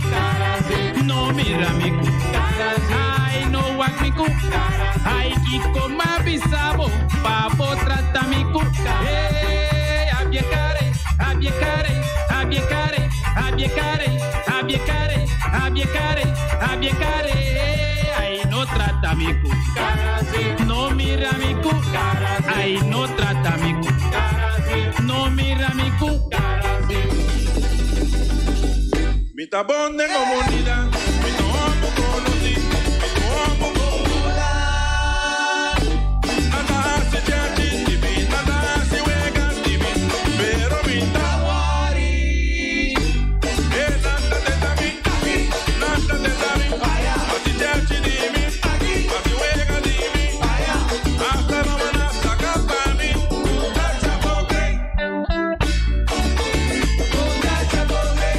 No mira miku. Ay no wak miku. Ay kiko mabisabo, papo trata miku. Hey, abiekare, abiekare, abiekare, abiekare, abiekare, abiekare, abiekare. Ay no trata miku. No mira miku. Ay no trata miku. No mira miku. Mi tabón de comunidad, mi tomo conocí, mi tomo popular. Nada hace chachi, tibi, nada hace hueca, tibi, pero mi tawari. Eh, nada te tabi, nada te tabi, así chachi dimi, así hueca dimi, hasta la mañana saca pa' mí, muchacha pobre. Muchacha pobre.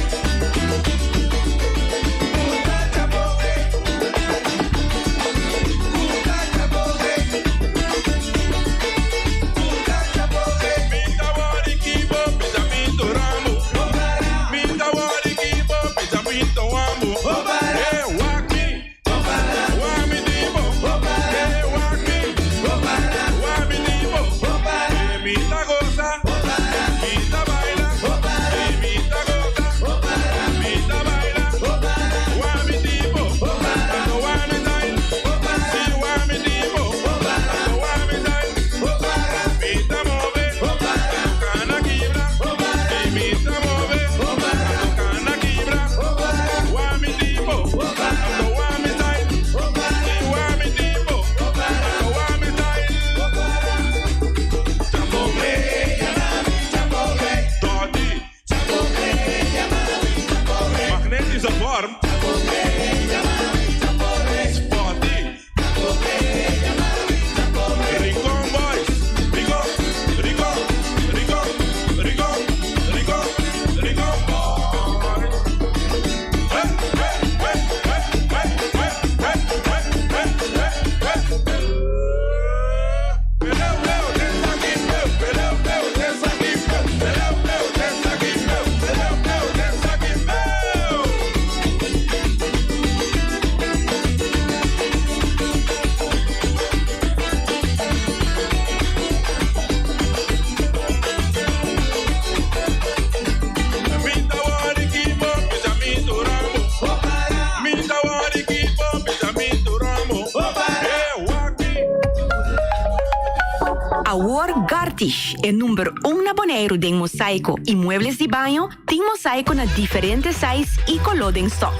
Gartish, e number un na Boneiru den mosaiko i muebles di baño, tin mosaiko na diferente size i koló den stock.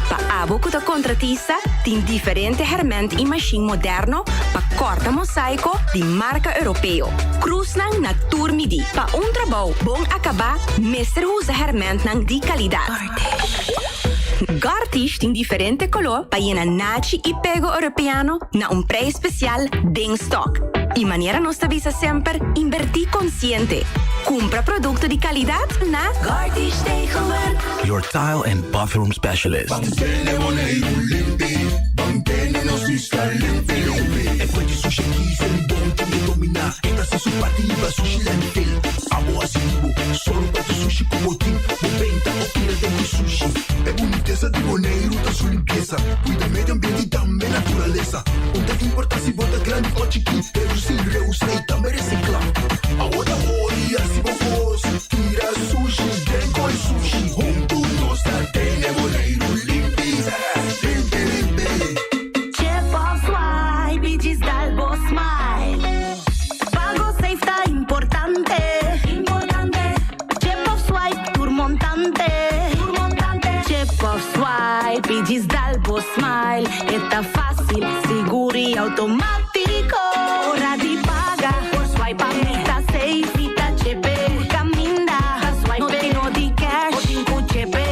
Pa abo ku ta kontratista, tin diferente hèrmènt i mashin moderno pa kòrta mosaiko di marka europeo. Krusnan na tur midí. Pa un trabou bon akabá, mester usa hèrmèntnan di kalidat. Gartish tin diferente koló pa yena nachi i pego europeano na un prijs spesial den stock. I manera nos ta bisa semper, inbertí konsiente. Kumpra produkto di kalidat na Gartish Tegelwerk. Your tile and bathroom specialist. Chip of swipe i djis dal bo smile. Pago safe ta importante. Importante. Chip of swipe tur montante. Tur montante. Chip of swipe i djis dal bo smile. E ta fácil, sigur i automátiko. Ora di paga por swipe pa mi ta safe. Mi ta chepe. Tur kaminda ta swipe. No tin no di cash. Bo tin ku chepe.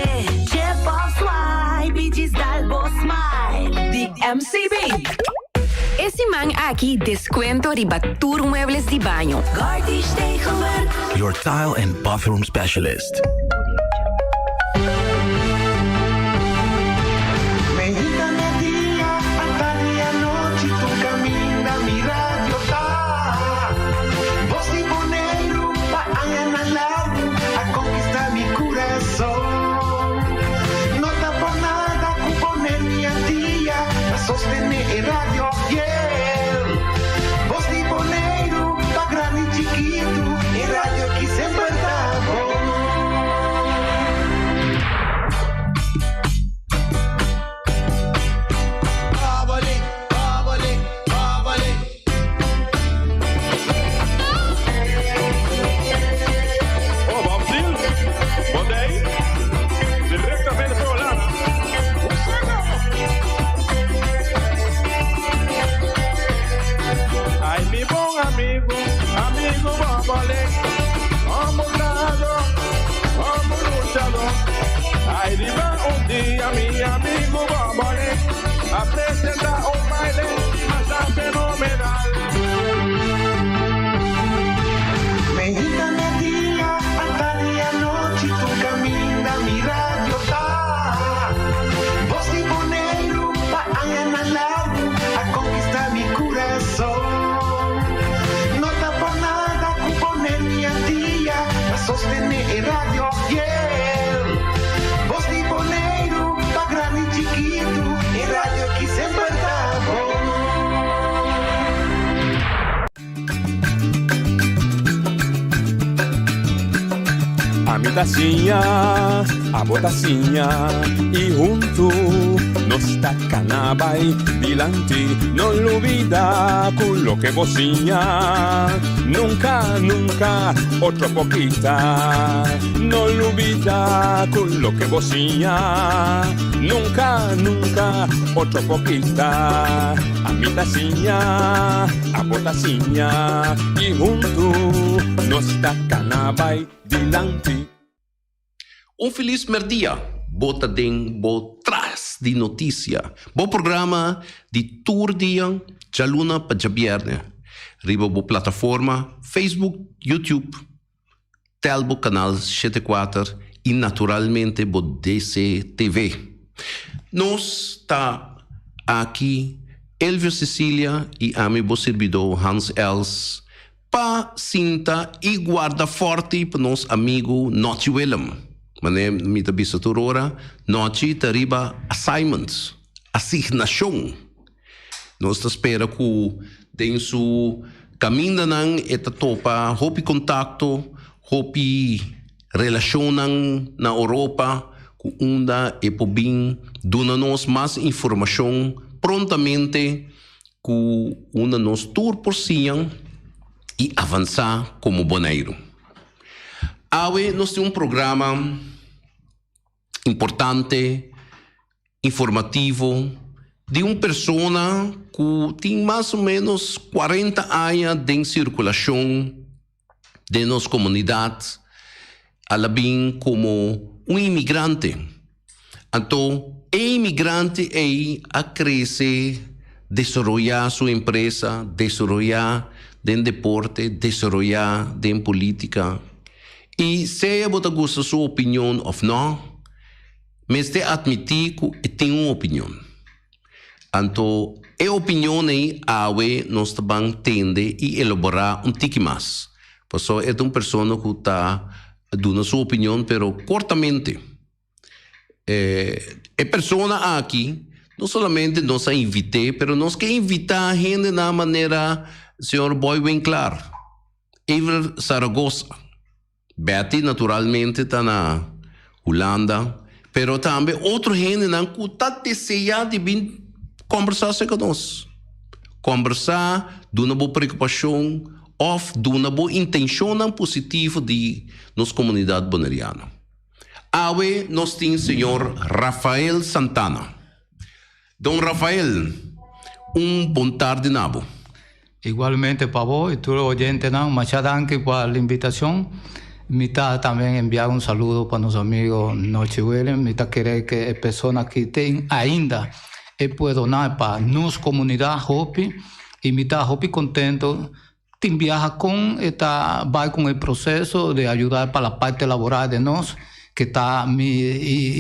Chip of swipe i djis dal bo smile. Di MCB. E siman aki descuento riba tur muebles di baño. Gartish Tegelwerk. Your tile and bathroom specialist. Meinta media, atardi anochi, tur kaminda mi radio ta. Bos di Boneiru pa añanan largu a konkistá mi kurason. No ta por nada ku pone mi al dia pa sostené e radio fiel. Bos di Boneiru pa grandi i chikitu, e radio aki semper ta bon. Oh, Bob Ziel. Bon day. Directamente pa Holanda. Ay, mi bon amigo, amigo Bobolé. Como trahador, como luchador. Ay, riba un dia mi amigo Bobolé a presenta un baile masha fenomenal. Meinta media, atardi anochi, tur kaminda mi radio ta. Bos di Boneiru pa añanan largu a konkistá mi kurason. No ta por nada ku pone mi al dia pa sostené e radio fiel. Bos di Boneiru pa grandi i chikitu, e radio aki semper ta bon. Ami ta siña, abo ta siña i huntu nos ta kana bai dilanti. No lubida ku loke bo siña nunka, nunka otro por kita. No lubida ku loke bo siña nunka, nunka otro por kita. Ami ta siña, abo ta siña i huntu nos ta kana bai dilanti. Un felis merdia, bo ta den bo Tras di Noticia, bo programa di tur dia djaluna pa djabierne, riba bo plataforma Facebook, YouTube, Tel bo Canal 74 y naturalmente bo DCTV. Nos ta aki Elvio Cecilia y ami bo sirbidó Hans Els pa sinta y guarda forti pa nos amigo Nochi Willem. Manera mi ta bisa tur ora, Nochi ta riba assignment, asignacion. Nos ta spera ku den su kamindanan e ta topa hopi kontakto, hopi relashonnan na Oropa ku unda e por bin duna nos mas informashon prontamente ku unda nos tur por siña. i avansá komo Boneiru. Awe nos tin un programa importante, informativo, di un persona ku tin mas o ménos kuarenta aña den sirkulashon den nos komunidat, al a bin komo un imigrante. Anto e imigrante ei a krese, desaroyá su empresa, desaroyá den deporte, desaroyá den polítika. I sea bo ta gusta su opinion òf nò, mester atmití ku e tin un opinion. Anto e opinion ei awe nos ta ban tende i elaborá un tiki mas. Pasobra e ta un persona ku ta duna su opinion pero kortamente. E persona aki no solamente nos a invit'é pero nos ke invitá hendenan manera señor Boy Winklaar, Ever Zaragoza. Betty naturalmente ta na Hulanda, pero tambe otro hendenan ku ta deseá di bin kòmbersá serka nos. Kòmbersá, duna bo preokupashon òf duna bo intenshonnan positivo di nos komunidat boneriano. Awe nos tin señor Rafael Santana. Don Rafael, un bon tardi na bo. Igualmente pa bo y tur e oyentenan, masha danki pa la invitacion. Mi ta también envia un saludo pa nos amigo Nochi William. Mi ta kere ke e persona ki tin ainda e puede dona pa nos comunidad hopi y mi ta hopi contento tin biaha con e ta bay con e proceso de ayuda pa la parte laboral de nos que ta mi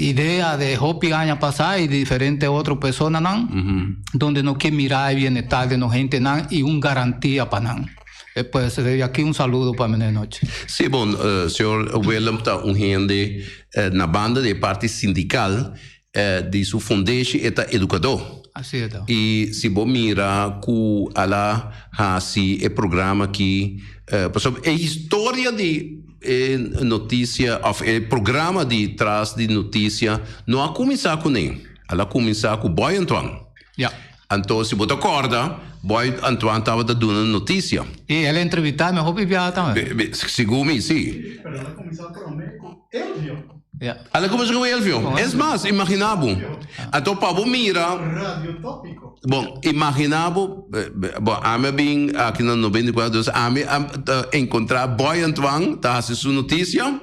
idea de hopi aña pasa y diferente otro personanan donde nos kier mira e bienestar de nos gentenan y un garantia pa nan. Pues desde aki un saludo pa mi nochi. Sí, bon, señor Willem ta un hende na banda di e parti sindical di su fundeshi e ta edukadó. Así e ta. I si bo mira ku al a hasi e programa aki, pasobra e historia di e notisia òf e programa di Tras di Notisia no a kuminsá kuné, al a kuminsá ku Boy Antoine. Ya. Anto si bo ta kòrda, Boy Antoine tabata duna notisia. I el a entrevistá mi hopi biaha tambe. Segun mi, si. Pero el a kuminsá promé ku Elvio. El a kuminsá ku Elvio. Es mas, imaginá bo. Anto pa bo mira. Radio Tópiko. Bon, imaginá bo, bon, ami a bin aki na 94, dus ami a enkontrá Boy Antoine ta hasi su notisia.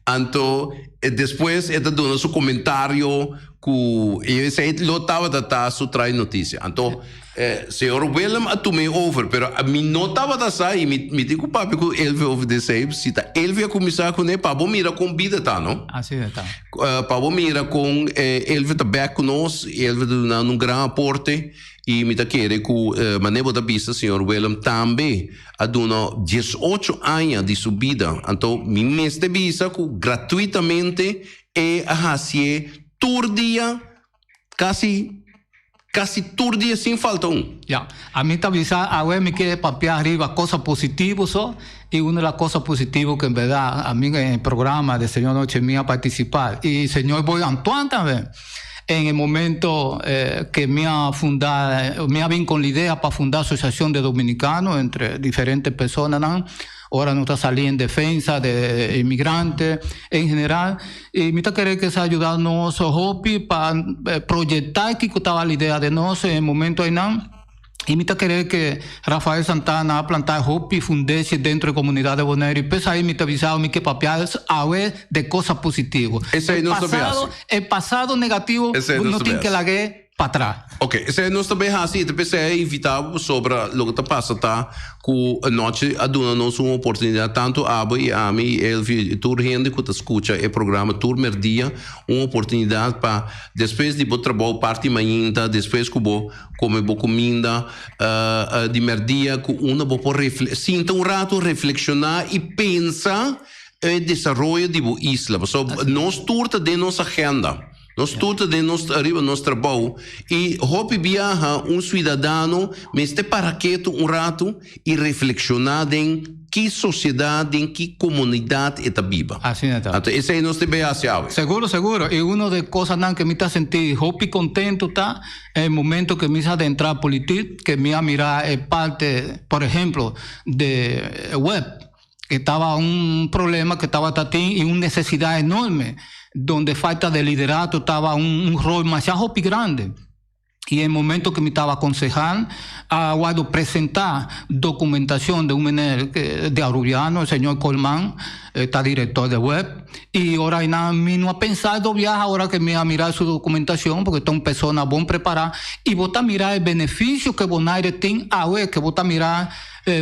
Anto despues e ta duna su komentario ku esei lo tabata ta su trai notisia. Anto señor Willem a tum'é over, pero mi no tabata sa i mi mi tin ku papia ku Elvio over di esei, si ta Elvio a kuminsá kuné pa bo mira kon bida ta, no? Asina ta. Pa bo mira kon Elvio ta bèk ku nos, Elvio ta duna un gran aporte i mi ta kere ku manera bo ta bisa señor Willem tambe a duna diesocho aña di su bida, anto mi mester bisa ku gratuitamente e a hasié tur dia, kasi kasi tur dia sin falta un. Ya, ami ta bisa awe mi ke papia riba cosa positivo so, y uno de la cosa positivo ke en berdad ami en el programa de Señor Noche mi a participa y señor Boy Antoine tambe en el momento ke mi a funda mi a bin con la idea pa funda Asociacion de Dominicanos entre diferentes personanan. Ora nos ta sali en defensa de inmigrante en general y mi ta kere ke sa yuda nos hopi pa proyecta kiko tabata la idea de nos en e momento aynan y mi ta kere ke Rafael Santana a planta hopi fundeshi dentro e comunidad de Boneiru y p'esai mi ta bisa mi ke papia awe de cosa positivo. Esei nos ta bay haci. E pasado negativo no tin ke lag'e. patras. Ok, esei nos ta bay haci y ta p'esei a invita bo pasobra loke ta pasa ta cu anochi a duna nos un oportunidad tanto abo y ami y Elvio y tur hende cu ta scucha e programa tur merdia un oportunidad pa despues di bo trabou parti mainta despues cu bo come bo cuminda di merdia cu unda bo por sinta un rato reflexiona y pensa e desaroyo di bo isla pasobra nos tur ta den nos agenda. Nos tur ta den nos ariba nos trabou i hopi biaha un suidadano mester para ketu un ratu i reflekshoná den ki sosiedat, den ki komunidat e ta biba. Asina ta. Anto esei nos debe hasi awe. Seguro, seguro. I uno de kosanan ke mi ta sinti hopi kontentu ta e momento ke mi sa adentrá politik, ke mi a mira e parte, por ehemplo, de web. Que taba un problema que tabata tin y un necesidad enorme, donde falta de liderato taba un, un rol masha hopi grande. Y en el momento que mi taba concejal, a wòrdu presentá documentación de un meneer de Arubiano, el señor Colman, ta director de web, y ora einan mi no a pensa dos biaha ora que mi a mira su documentación, porque ta un persona bon prepará, y bo ta mira e beneficio que Bonaire tin awe, que bo ta mira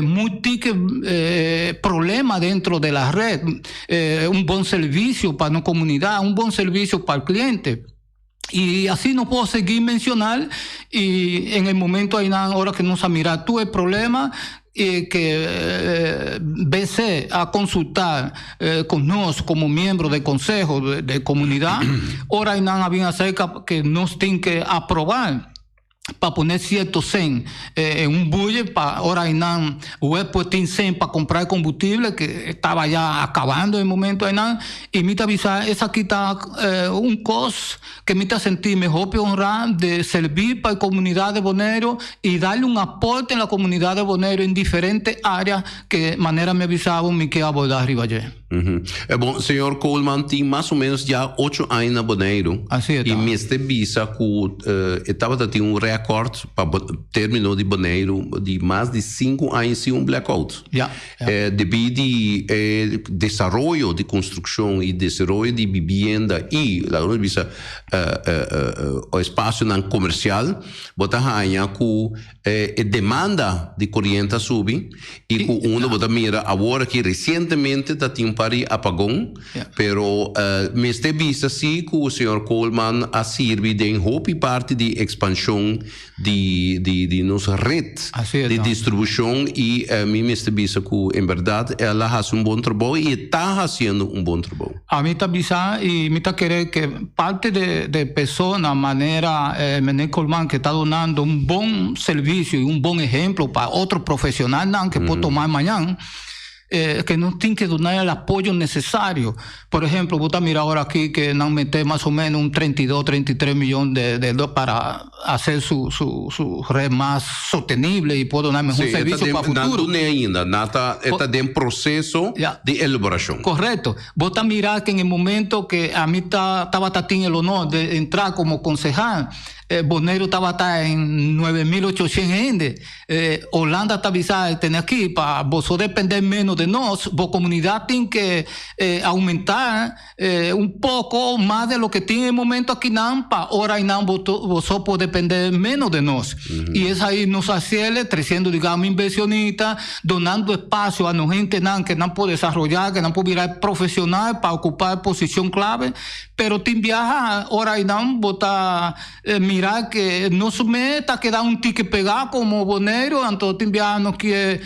Multike problema dentro de la red, un bon servicio pa nos comunidad, un bon servicio pa el cliente. Y así no puedo seguir mencionar y en el momento ahí ora que nos a mira tur e problema que BC a consultar con nos como miembro del consejo de comunidad, ora ahí a bin acerca que nos tin que aprobar pa pone cierto cen en un budget pa ora einan web por tin cen pa compra e combustible que estaba ya acabando e momento einan y mi ta bisa esaki ta un cos que mi ta sinti mi hopi honra de serbi pa e comunidad de Boneiru y darle un aporte en la comunidad de Boneiru en diferente area que manera mi a bisa bo mi ke aborda riba dje. E bon, señor Koolman tin mas o menos ya ocho aña na Boneiru. Así e ta. I mester bisa ku e tabata tin un rèkòrt pa término di Boneiru di mas di sinku aña sin un blackout. Ya, ya. Debí di e desaroyo di konstrukshon i desaroyo di bibienda i, laga nos bisa, espasionan komersial, bo ta haña ku E demanda di koriente a subi i ku unda bo ta mira awor aki resientemente ta tin un par di apagon, pero mester bisa si ku señor Koolman a sirbi den hopi parti di ekspanshon di di nos ret di distribushon i mi mester bisa ku en bèrdat el a hasi un bon trabou i e ta hasiendo un bon trabou. Ami ta bisa y mi ta kere ke parte de persona manera Meneer Colman ke ta dunando un bon servicio y un bon ehemplo pa otro profesionalnan ke por toma mañan ke nos tin ke duna el apoyo necesario. Por ehemplo bo ta mira ora aki ke nan mete mas o menos un 32, 33 miyon de para hacer su su su red mas sostenible y por duna mehor Sí, e ta servicio den, pa nan futuro. dun'é ainda, nan ta, e ta den proceso di elaboracion. Correcto. Bo ta mira que en e momento que ami ta tabata tin el honor de entra como concejal, Boneiru tabata en 9800 hende. Holanda ta bisa tene aki pa boso depende menos de nos, bo comunidad tin que aumenta Un poko mas de loke tin e momento akinan pa ora einan boso por depende menos de nos. Y esai nos haciele treciendo digamos inversionista, donando espacio a nos hentenan que nan por desarroya, que nan por bira profesional pa ocupa posicion clave. Pero tin biaha ora einan bo ta mira ke nos mes ta keda un tiki pegá komo Boneiru, anto tin biaha nos kier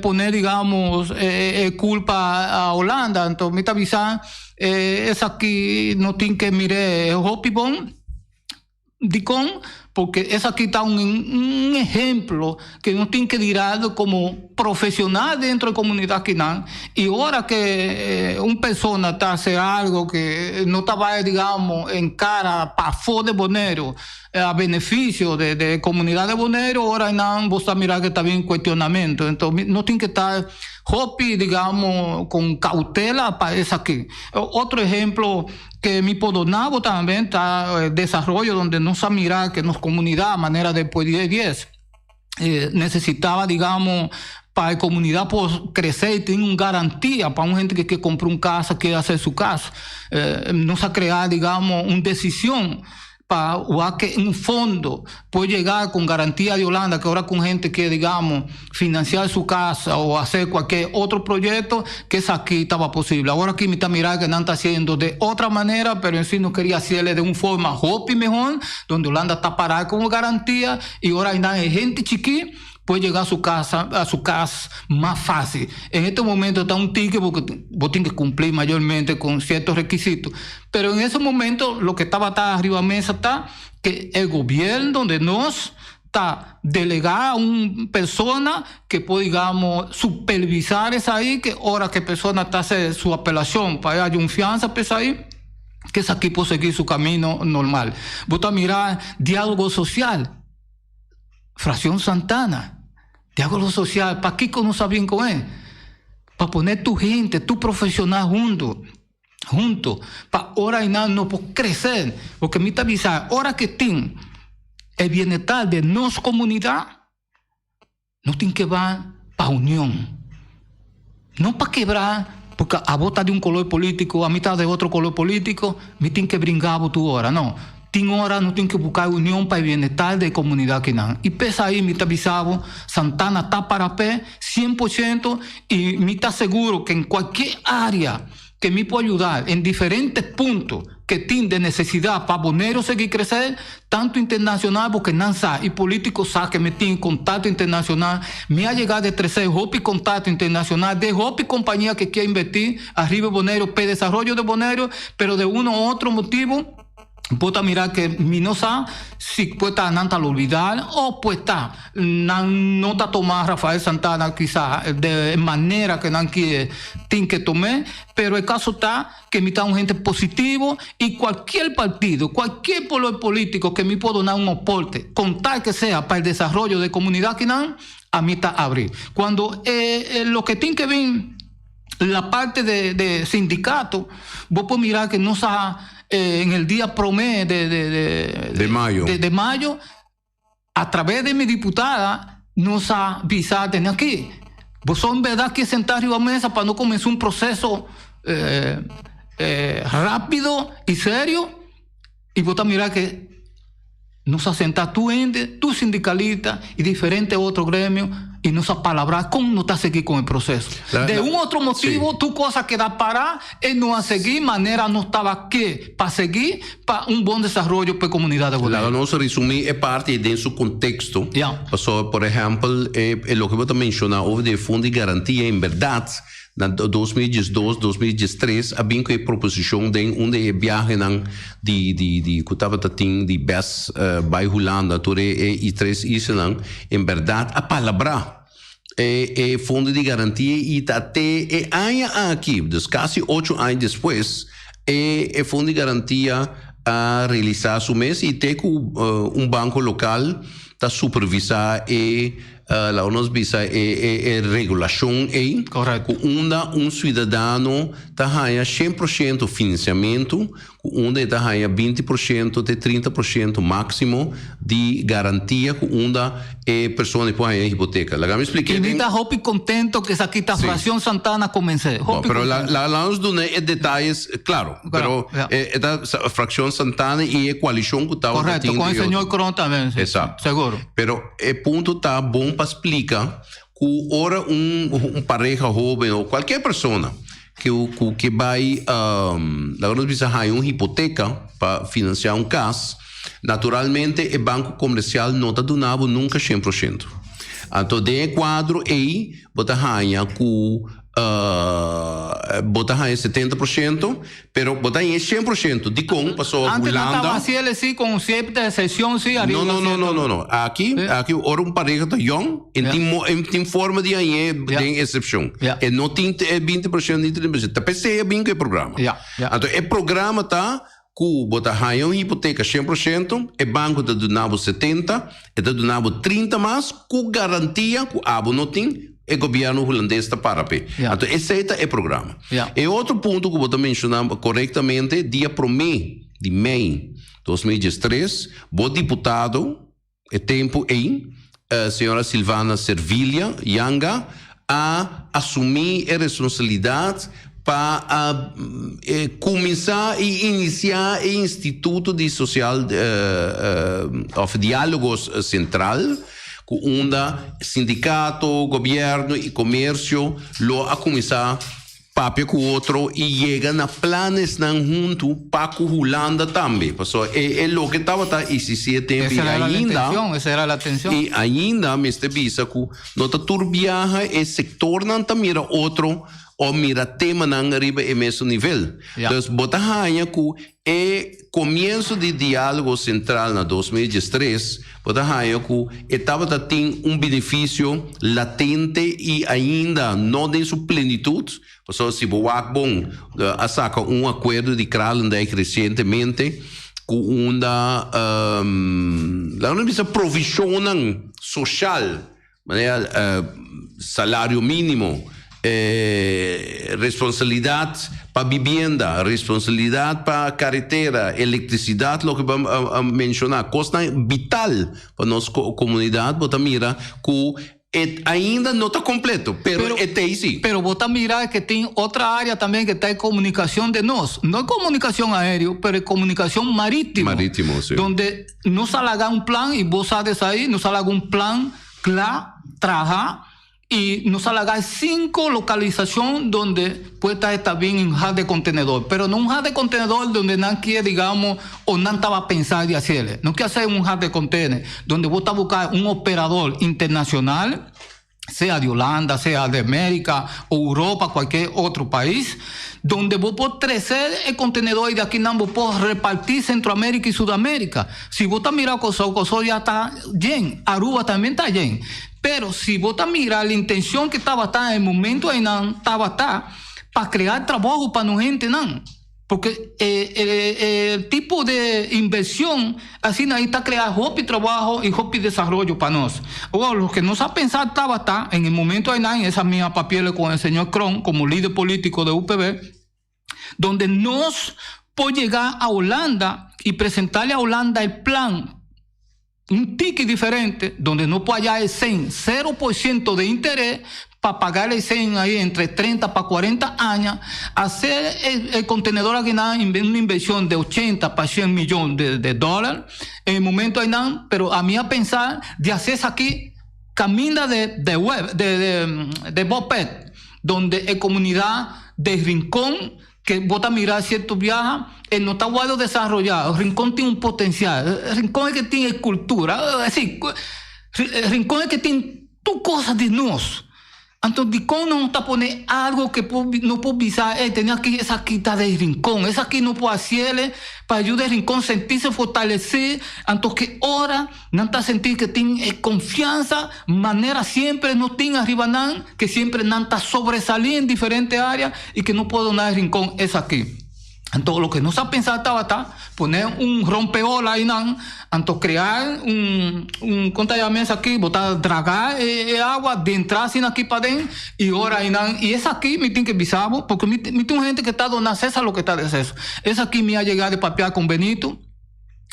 pone digamos e kulpa a Holanda, anto mi ta bisa esaki no tin ke mir'é hopi bon, dikon? Porque esaki ta un ehemplo ke nos tin ke dira komo profesional dentro di komunidat kinan y ora ke un persona ta hace algo ke no ta bai digamos en cara pafó de Boneiru a beneficio de e komunidat de Boneiru ora nan bo ta mira ke ta bin cuestionamento enton nos tin ke ta hopi digamos con cautela pa esaki. Otro ehemplo ke mi por duna bo tambe ta desaroyo donde nos a mira ke nos komunidat manera despues di e dies necesitaba digamos pa e comunidad por crece y tin un garantía pa un hende que ke compra un casa quiere hacer su casa nos a crea digamos un decision pa wak ke un fondo por yega con garantía de Holanda que ora cu un hende ke digamos financiar su casa o hacer cualkier otro proyecto ke esaki taba posible. Awor aki mi ta mira ke nan ta haciendo de otra manera pero en si nos queria haciele de un forma hopi mehor donde Holanda ta para con garantía y ora aynan e hende chiki. por yega a su casa, a su cas mas fácil. En este momento ta un tiki porque bo tin que cumplir mayormente con ciertos requisitos. Pero en ese momento lo que tabata ariba mesa ta que e gobierno de nos ta delega a un persona que por digamos supervisar esai que ora que persona ta hace su apelacion pa haya un fianza pa esai que esaki por sigui su camino normal. Bo ta mira dialogo social, Fraccion Santana, dialogo social, pakico nos a bin con e? Pa pone tur hende, tur profesional hunto. Hunto, pa ora einan no por crece, porque mi ta bisa ora que tin e bienestar de nos comunidad, nos tin que ba pa union, no pa kebra porque abo ta di un color politico, ami ta di otro color politico, mi tin que bringa abo tur ora, no, tin ora nos tin que busca e union pa e bienestar de e comunidad kinan, y p'esai mi ta bisa abo, Santana ta para p'e 100% y mi ta seguro que en cualkier area que mi por ayuda en diferentes punto que tin de necesidad pa Boneiru sigui crece, tanto internacional porque nan sa y politico sa que mi tin contacto internacional, mi a yega de trece hopi contacto internacional de hopi compañia que kier inverti ariba Boneiru p'e desaroyo de Boneiru, pero de uno u otro motibo, Bo ta mira ke mi no sa si por ta nan ta lubida o por ta nan no ta tuma Rafael Santana kisa de e manera ke nan kie tin ke tum'é, pero e kaso ta ke mi ta un hende positivo i kualkier partido, kualkier kolor politiko ke mi por duna un aporte, kon tal ke sea pa e desaroyo de komunidat kinan, ami ta abri. Kuando e loke tin ke bin. La parte de de sindicato, bo por mira que nos a en el dia prome de de de De mayo. de mayo, a traves de mi diputada nos a bisa tene aki, boso en berdad kier senta riba mesa pa no cuminsa un proceso rapido y serio? Y bo ta mira que nos a senta tur hende, tur sindicalista y diferente otro gremio y nos a palabra con no ta sigui con e proceso. De un otro motibo tur cos a keda para e no a sigui manera nos taba ke pa sigui pa un bon desaroyo pa e comunidad de Bonaire. Laga nos resumi e parti den su contexto. Pasobra por ehempel e loke bo ta menciona over di e fondo di garantia en berdad Na 2012, 2013 a bin ku e proposishon den un di e biahenan di di di ku tabata tin di bes bai Hulanda tur e e i tres islanan en bèrdat a palabrá e e fondo di garantia i ta te e aña aki, dus kasi ocho aña despues e e fondo di garantia a realisá su mes i te ku un banko lokal ta supervisá e Laga nos bisa e e regulashon ei ku unda un suidadano ta haña shen por shento finansiamentu, ku unda e ta haña binti por shento te trinta por shento máksimo di garantia ku unda e persona ei por haña e hipoteka. Laga mi splik'é I mi den. ta hopi kontento ku esaki ta Fraccion Santana komens'é. Bon, Hopi pero kontento. laga nos duna e detayes klaro. Pero e ta Fraccion Santana i e koalishon ku tabata Korekto, tin kon e di señor otro. Kroon tambe, si. Esakto. Seguro. Pero e punto ta bon pa splika ku ora un un pareha hoben o kualkier persona ku ku ke bai laga nos bisa haña un hipoteka pa finansiá un kas, naturalmente e banko komersial no ta duna bo nunka shen por shento. Anto den e kuadro ei bo ta haña ku bo ta haña setenta por shento, pero bo ta haña shen por shento. Dikon? Pasobra Antes nan Hulanda. taba hasi el si con cierta excepcion si No, ariba no, no, cierto. no, no, no. Aki, aki ora un pareha ta yong, en tin mo, en tin forma di hañ'é den excepcion. E no tin e binti por shento ni trinta por shento. Ta p'esei a bin ku e programa. Anto e programa ta ku bo ta haña un hipoteka shen por shento, e banko ta duna bo setenta, e ta duna bo trinta mas ku garantia ku abo no tin, e gobièrnu hulandes ta para p'e. Anto esei ta e programa. E otro punto ku bo ta menshoná korektamente, dia promé di mei 2013, bo diputado e tempu ei, señora Silvana Servilia Janga, a asumí e responsabilidat pa a kuminsá i inisiá e Instituto di Sosial òf Diálogo Sentral, ku unda sindikato, gobièrnu i komersio lo a kuminsá. Papia ku otro i yega na planesnan huntu pa ku Hulanda tambe. Pasobra e e loke tabata isistí e tempu i Esa era la ainda intencion, esa era la tension. i ainda mester bisa ku no ta tur biaha e sektornan ta mira otro o mira temanan riba e mesun nivel. Ja. Dus bo ta haña ku E komienso di Diálogo Sentral na 2013 bo ta haña ku e tabata tin un benefisio latente i ainda no den su plenitut, pasobra si bo wak bon a saka un akuerdo di Kralendijk resientemente ku unda laga nos bisa provishonnan soshal Manera salario mínimo, responsabilidat pa bibienda, responsabilidat pa karetera, elektrisidat loke bo a menshoná, kosnan vital pa nos komunidat bo ta mira ku e ainda no ta kompleto, pero e ta ei sí. Pero bo ta mira ke tin otro área tambe ke ta e komunikashon di nos, no e komunikashon aéreo, pero e komunikashon marítimo. Marítimo, sí. Donde Nos a laga un plan y bo sa desai, nos a laga un plan cla, traha y nos a laga cinco localizacion donde puede ta esta bien un hub de contenedor, pero no un hub de contenedor donde nan kier digamos o nan taba pensa di haciele. No kier hacer un hub de contener donde bo ta busca un operador internacional, sea di Holanda, sea di America, o Europa, cualkier otro pais, donde bo por trece e contenedor y di aki nan bo por reparti Centroamerica y Sudamerica. Si bo ta mira Corsou, Corsou ya ta yen, Aruba también ta yen. Pero si bo ta mira la intencion que tabata en e momento eynan tabata pa crea trabajo pa nos hentenan. Porque e e tipo de inversion asina ahí ta crea hopi trabaho y hopi desaroyo pa nos. Awor, loke nos a pensa tabata en e momento aynan, esa mi a papiele con el señor Kroon como lider politico de UPB, donde nos por yega a Holanda y presentarle a Holanda el plan Un tiki diferente, donde no por haya e cen, cero por ciento de interés, pa pagar e cen ahí entre 30 pa 40 aña, hacer e, e contenedor akinan una inversión de 80 pa 100 millón de, de dólar, en el momento aynan, pero ami a pensa di hacer esaki caminda de, de web, de, de, de Bopet, donde e comunidad de Rincón Ke bo ta mira sierto biaha e no ta wòrdu desaroyá. Rincon tin un potensial. Rincon e ke tin e kultura. Si, Rincon e ke tin tur kosa di nos. Anto dikon no ta pone algu ke por no por bisa ey tene aki esaki ta di Rincon, esaki no por hasiel pa yuda e Rincon sentirse fortalesí. Anto ki ora nan ta sinti ke tin e konfiansa manera siempre no tin ariba nan, ke siempre nan ta sobresalí en diferente área i ke no por duna e Rincon esaki. Anto loke nos a pensa tabata pone un rompeola einan, anto krea un un kon ta yama esaki bo ta draga e awa dentra asina aki paden i ora einan i esaki mi tin ke bisa bo porque mi mi tin un hende ke ta duna Cesar loke ta de Cesar. Esaki mi a yega di papia kon Benito.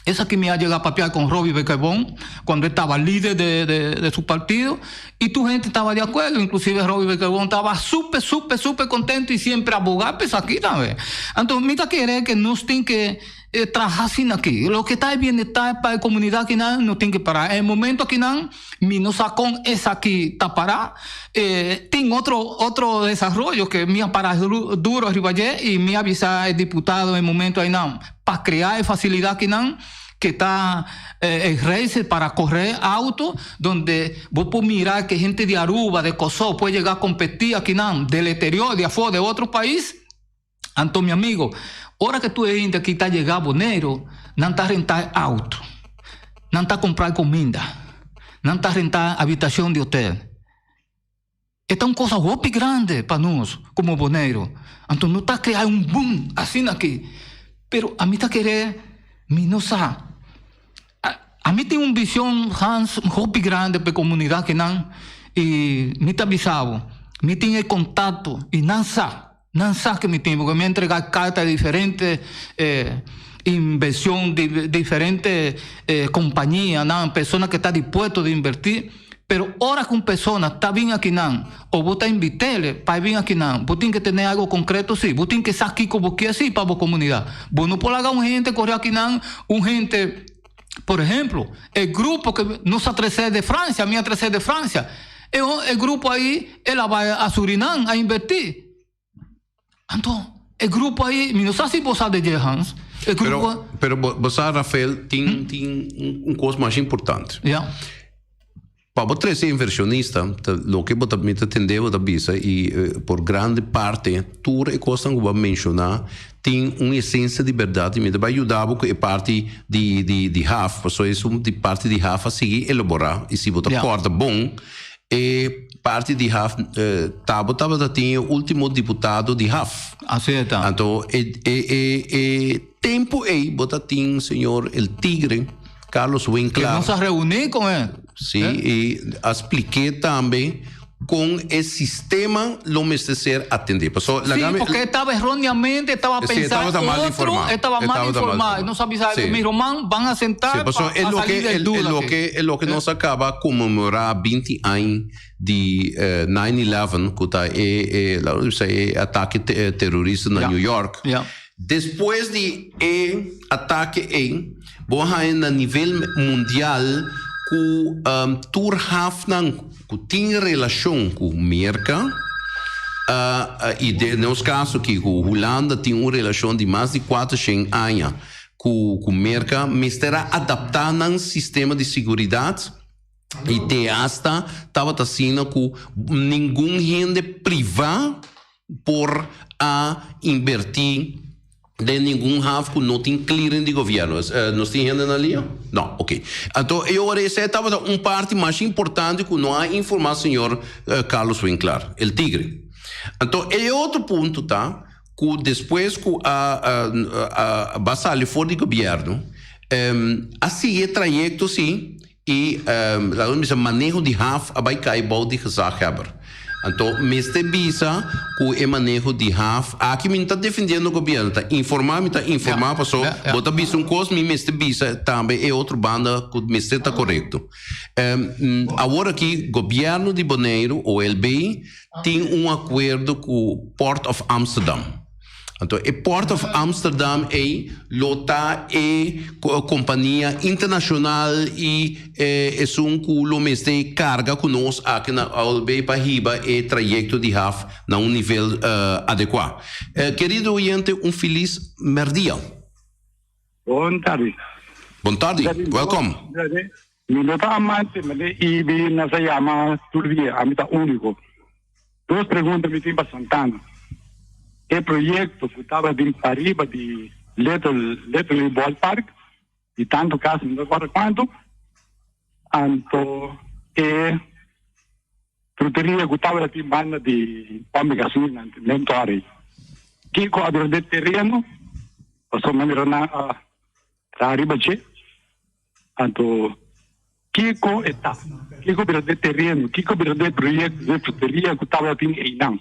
Esaki mi a yega a papia con Roby Bekerbon cuando e taba lider de, de, de su partido y tur hende taba de acuerdo, inclusive Roby Bekerbon taba super, super, super contento y siempre aboga pa esaki tambe. Anto mi ta kere que nos tin que eh, traha asina aki. Loke ta e bienestar pa e comunidad akinan no tin que para. En e momento akinan mi no sa con esaki ta para. Eh, tin otro, otro desarrollo que mi a para duro ariba dje y mi a bisa e diputado en e momento ainan pa crea e facilidad kinan que ta e race para corre auto donde bo por mira que gente di Aruba, de Corsou por yega a competi akinan del exterior, di afo, de otro pais. Anto mi amigo, ora que tur e hende aki ta yega Boneiru, nan ta renta e auto, nan ta compra e cuminda, nan ta renta habitacion di hotel. E ta un cosa hopi grande pa nos como Boneiru. Anto no ta crea un boom asina aki. Pero ami ta kere mi no sa. Ami tin un vision Hans hopi grande pa e comunidad kinan y mi ta bisa bo mi tin e contacto y nan sa. Nan sa ke mi tin porque mi a entrega carta di diferente inversion di diferente companianan, persona ke ta dispuesto di inverti, pero ora ku un persona ta bin akinan o bo ta invit'el pa e bin akinan, bo tin ke tene algo concreto si, bo tin ke sa kiko bo kier si pa bo comunidad. Bo no por laga un hende kore akinan, un hende, por ehemplo, e grupo ke nos a trese de Francia, mi a trese de Francia, e grupo ahi el a bai a Surinam a inverti. Anto, e grupo ei, mi no sa si bo sa de dje, Hans. E grupo. Pero, pero bo, bo sa, Rafael, tin, tin un, un kos mas importante. Ja. Pa bo trese inversionista, ta loke bo ta mi ta tende bo ta bisa i por grandi parte tur e kosnan ku bo a menshoná tin un esensia di bèrdat i mi ta bai yuda bo ku e parti di di di haf pasobra esun di parti di haf a sigui elaborá i si bo ta kòrda bon e parti di haf tabo tabata tin e último diputado di haf. Así e ta. Anto e e e e tempu ei bo ta tin señor El Tigre. Carlos Winklaar. Que nos a reuní con él. Sí, y a spliqué tambe con e sistema lo mester ser atendé. Paso, Sí, porque estaba erróneamente, estaba Sí, pensando estaba mal otro, informado. estaba mal Estaba mal informado. informado. Y no sabía, Sí. mi Román van a sentar Sí, paso, pa, es pa lo salir que, del el, duda el lo aquí. que, el lo que nos acaba conmemorar 20 años di eh, 9-11, que ta e, e, la, e ataque te, eh, terrorista na Ja. New York. Ja. Despues di e atake ei, bo a haña na nivel mundial ku tur hafnan ku tin relashon ku Merka, i den nos kaso aki ku Hulanda tin un relashon di mas di kuatershen aña ku Merka, mester a adaptá nan sistema di siguridat i te asta tabata asina ku ningun hende privá por a inverti den ningun haf ku no tin clearing di gobierno. Nos tin hende na liña? No, ok. Anto e ora esei tabata un parti mas importante ku no a informa señor Carlos Winklaar, el tigre. Anto e otro punto ta ku despues ku a a ba sali for di gobierno a sigui e trayecto si I laga nos bisa maneho di haf a bai kai bou di gezaghebber. Anto mester bisa ku e maneho di haf aki mi no ta defendiendo gobierno, ta informa mi ta informa paso bo ta bisa un kos mi mester bisa tambe e otro banda ku mester ta korekto. Awor aki gobierno di Boneiru, OLB, tin un akuerdo ku Port of Amsterdam. Anto e Port of Amsterdam ei lo ta e kompania internashonal i esun ku lo mester karga ku nos aki na OLB pa hiba e trayekto di haf na un nivel adekuá. Kerido oyente un filis mèrdia. Bon tardi. Bon tardi, welkom. Mi no ta amante, ma de IB na sa yama tur dia, ami ta úniko. Dos pregunta mi tin pa Santana. E proyekto ku tabatin pariba di Little Little Ballpark, di tantu kas, mi no ta kòrda kuantu, anto e fruteria ku tabata tin banda di pòmp di gasolina den tòri. Kiko a bira den tereno? Pasobra mi mira nan a traha riba dje. Anto kiko e ta? Kiko bira den tereno? Kiko bira den proyekto den fruteria ku tabata tin einan?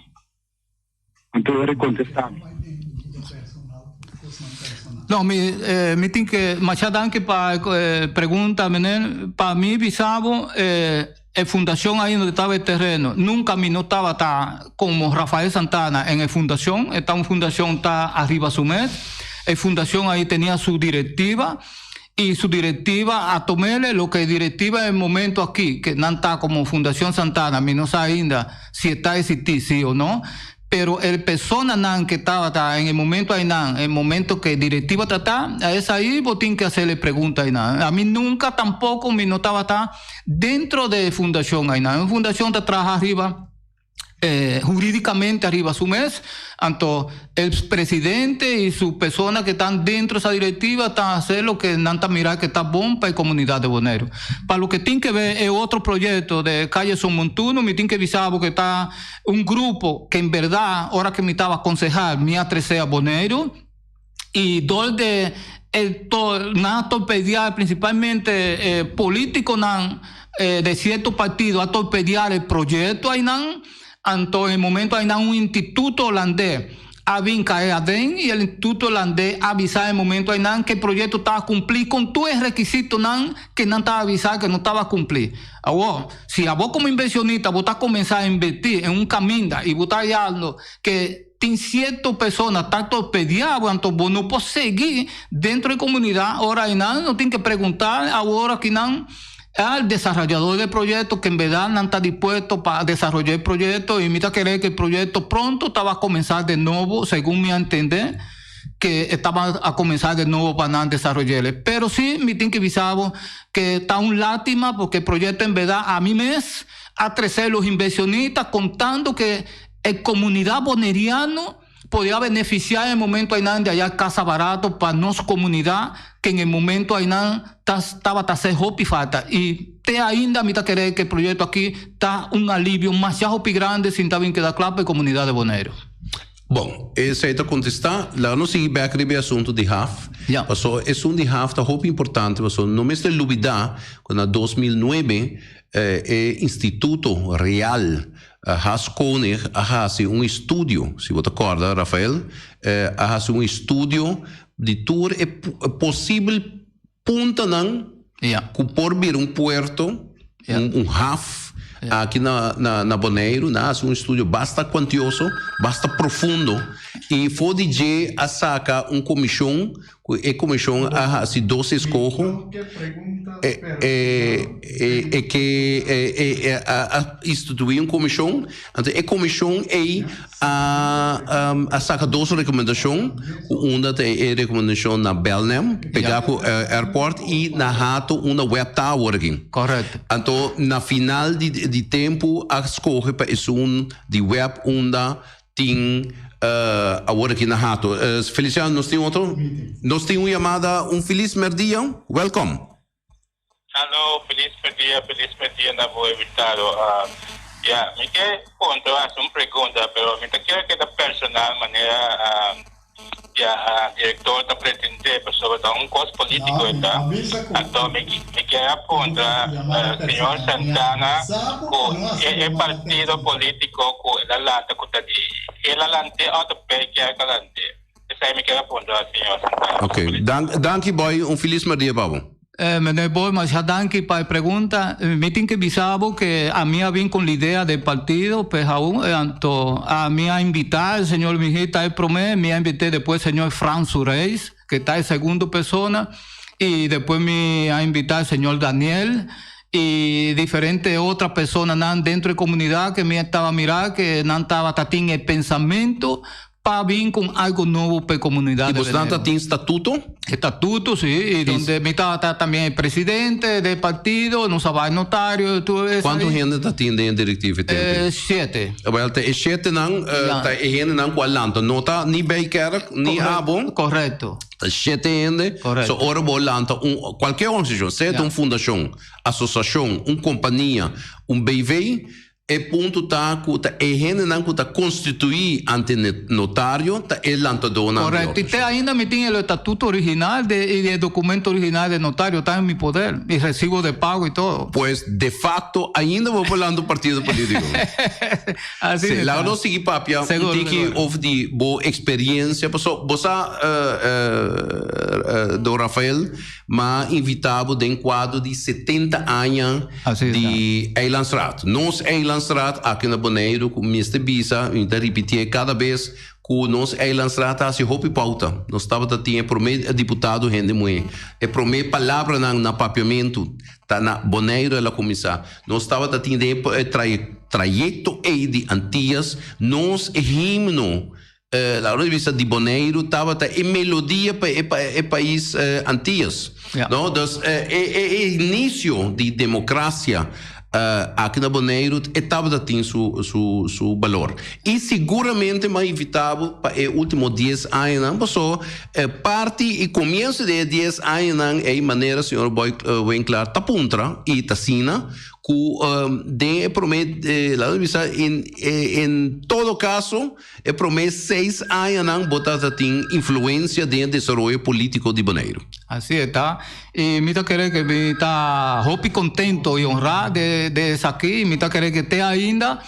Anto e kontestá mi. No, mi, eh, mi tin ke masha danki pa e pregunta, meneer. Pa mi bisa bo, eh, e fundacion ahi donde taba e terreno, nunca mi no tabata como Rafael Santana en e fundacion. E ta un fundacion ta ariba su mes. E fundacion ahi tenia su directiva y su directiva a tomele loke e directiva en momento aki, ke nan ta como Fundacion Santana, mi no sa ainda si e ta existi si o no, pero e personanan ke tabata en e momento ainan, e momento ke directiva ta ta, a esai bo tin ke hacer e pregunta ainan. Ami nunca tampoco mi no tabata dentro de e fundacion ainan. E fundacion ta traha ariba juridicamente ariba su mes, anto el presidente y su persona que tan dentro esa directiva ta hacer loke nan ta mira que ta bon pa e comunidad de Boneiru. Pa loke tin ke ver e otro proyecto de calle Somontuno mi tin ke bisa bo ke ta un grupo ke en berdad ora ke mi taba concejal mi a trece a Boneiru y dor de e to nan a torpedear principalmente e politiconan de cierto partido a torpedear e proyecto aynan. Anto e momento aynan un instituto holandés a bin cae aden y el instituto holandés a bisa e momento aynan que e proyecto ta cumpli con tur e requisitonan que nan ta avisa que no taba cumpli. Awor, si abo como inversionista bo ta comensa a inverti en un caminda y bo ta hallando que tin cierto persona ta torpedia bo anto bo no por sigui dentro e comunidad ora aynan no tin que pregunta awor akinan. Al desarrollador del proyecto que en verdad no está dispuesto para desarrollar el proyecto y mi ta kere ku e proyecto pronto ta bai kuminsá di nobo, segun mi entendé, ku tabata a kuminsá di nobo pa nan desaroyá. Pero sí, mi tin ku bisa ku ta un lástima pasobra e proyecto en berdad ami mes a trese los inversionistas kontando ku e komunidat boneriano podía benefisiá na momento ei di haña kas barata pa nos komunidat ku na momento ei tabata hasi hopi falta i te ainda mi ta kere ku e proyecto aki ta un alivio mas hopi grandi sin tambe keda kla pa e komunidat di Boneiru. Bon, esei ta kontestá. Laga nos sigui bèk riba e asuntu di haf. Paso, e asuntu di haf ta hopi importante, paso no mester lubidá ku na 2009 e Instituto Real Haskoning a hasi un estudio, si bo ta kòrda, Rafael, a hasi un estudio di tur e posibel puntonan ku por bira un puerto, un haf aki na Boneiru, nan a hasi un estudio basta kuantioso, basta profundo i for di dje a saka un komishon ku e komishon a hasi dos eskoho e ke a instituí un komishon, anto e komishon ei a saka dos rekomendashon, ku unda ta e rekomendashon na Belnem, pegá ku airport i na Hato unda web ta awor aki. Korekto. Anto na final di tempu a skohe pa esun di web unda tin awor aki na Hato. Feliciano, nos tin otro? Nos tin un yamada, un felis merdia, welcome. Hallo, felis merdia na bo invitado. Ya, mi ke puntra hasi un pregunta, pero mi ta kere keda personal manera ya direktor ta pretendé pasobra ta un kos polítiko e ta. Anto mi mi ke a puntra señor Santana ku e e partido polítiko ku el a lanta ku ta di el a lant'é òf ta Bijkerk a lant'é? Esei mi ke a puntra señor Santana. Ok, danki boy, un felis merdia pa bo. Meneer Boy, masha danki pa e pregunta. Mi tin ku bisa bo ku ami a bin ku e idea di partido, pues aún, anto ami a invitá e señor Mijita e promé, mi a invitá despues señor Frans Reis, ku ta e segundo persona, i despues mi a invitá señor Daniel i diferente otro personanan den e komunidat ku mi tabata mira ku nan tabata tin e pensamentu pa bin ku algu nobo pa e komunidat. I bo tin statuto? Statuto, sí, i unda mi ta tambe presidente di partido, nos a bai notario, tur esei. Kuantu hende ta tin den direktiva tempu? Shete. Wel, e shete nan, ta e hendenan ku a lanta, no ta ni Bijkerk, ni abo. Korekto. Ta shete hende. Korekto. So ora bo lanta un kualke organisashon, sea un fundashon, asosiashon, un kompania, un BV, e punto ta ku ta e hendenan ku ta konstituí ante notario ta e lantadónan. Korekto. I te ainda mi tin e statuto original i e dokumento original di notario ta den mi poder. I resibo di pago i tur. Pues, de facto, ainda bo lanta partido polítiko. Asina. Sí, laga nos sigui papia un tiki òf di bo eksperensia. Paso, bo sa, don Rafael, m'a invitá bo den kuadro di 70 aña di Eilandsraad. Nos Eilandsraad aki na Boneiru, ku mester bisa, mi ta ripití kada bes, ku nos Eilandsraad hasi hopi pouta. Nos tabata tin e promé diputado hende muhé. E promé palabranan na papiamentu ta na Boneiru el a kuminsá. Nos tabata tin den e trayekto ei di Antias, nos himno la revista di Boneiru tabata e melodia pa e pais Antillas. No? Dus e inisio di demokrasia aki na Boneiru e tabata tin su balor. I siguramente m'a invitá bo pa e último 10 añanan, paso parti i komienso di e 10 añanan ei manera señor Boy Winklaar ta puntra i ta sina ku den e promé, laga nos bisa, en todo kaso, e promé 6 añanan bo ta tin influensia den desaroyo polítiko di Boneiru. Asina ta. I mi ta kere ku mi ta hopi kontentu i honrá di esaki. Mi ta kere ku te ainda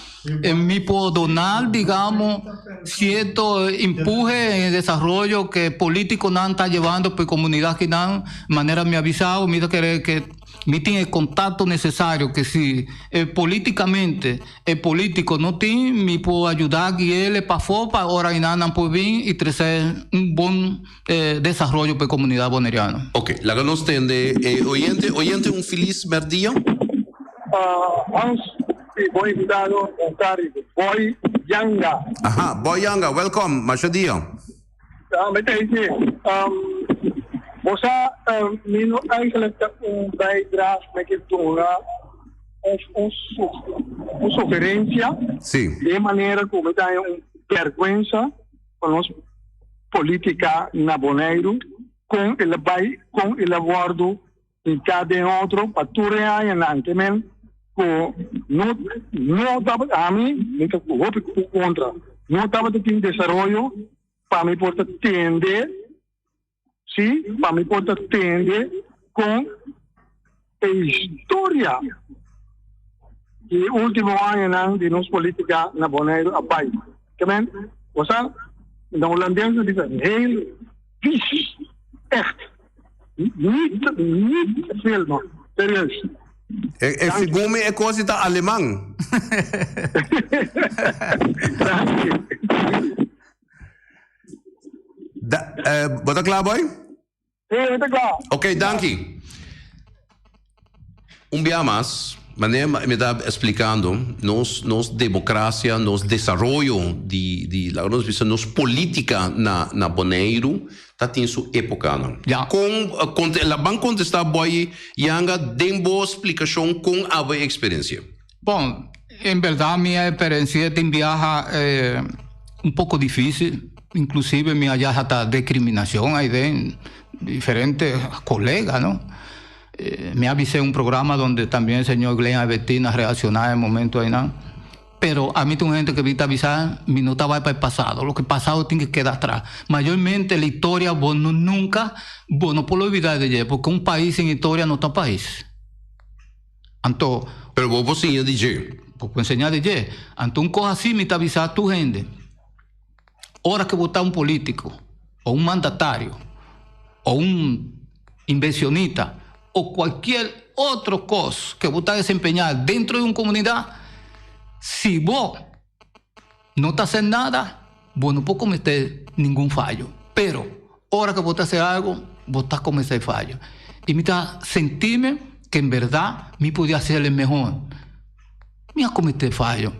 mi por duna, digamos, sierto empuje den desaroyo ku polítikonan ta yevando pa e komunidat akinan. Manera mi a bisa, mi ta kere ku. Mi tin e contacto necesario que si eh, politicamente e politico no tin, mi por ayuda guiele pafó pa ora einan nan por bin y trece un bon eh, desaroyo pa e comunidad boneriano. Ok, laga nos tende e oyente. Oyente, un feliz merdia. Uh, Hans, y bo invitado, bon tardi. Boy Yanga. Aha, Boy Yanga, welcome, masha dia. Ja, met deze. Um, bo sa, um, mi no eigenlijk ta un bijdrage met je duna of un, su un sugerencia. Sí. De manera ku mi ta un vergüenza pa nos politica na Boneiru kon el a bai, kon el a wordu hinká den otro pa tur e añanan ke men ku no no tabata ami mi ta hopi kontra no tabata tin desaroyo pa mi por ta tende si pa mi por ta tende kon e historia di e ultimo añanan di nos politica na Boneiru a bai ke men bo sa na Holandes nan bisa heel vies echt. Niet, niet veel man. Serieus. E, e segun mi e kos ta aleman. Da, eh, bo ta kla, boy? Sí, mi ta kla. Ok, danki. Un bia mas, manera mi ta explicando, nos, nos democracia, nos desaroyo di, di, laga nos bisa, nos politica na, na Boneiru ta tin su epocanan. Ja. Con, conte, la ban contesta Boy Yanga den bo splicacion con abo e experiencia. Bon, en berdad mi experiencia tin biaha eh, un poco dificil, inclusive mi a yaha hasta discriminacion ay den diferentes colegas, no? Eh, mi a bis'é un programa donde también señor Glenn Albertina reacciona e momento aynan. Pero ami ta un hende que mi ta bisa, mi no ta bai pa e pasado. Loke pasado tin que keda atras. Mayormente la historia bo no nunca, bo no por olbida de dje, porque un pais sin historia no ta pais. Anto. Pero bo por siña di dje. Bo por enseña di dje. Anto un cosa asi mi ta bisa tur hende. Ora que bo ta un politico, o un mandatario, o un inversionista, o cualkier otro cos que bo ta desempeña dentro di un comunidad, si bo no ta hacer nada, bo no por comete ningun fallo. Pero ora que bo ta hacer algo, bo ta comete fallo. Y mi ta sentime que en berdad mi podia hacerle mehor. Mi a comete fallo.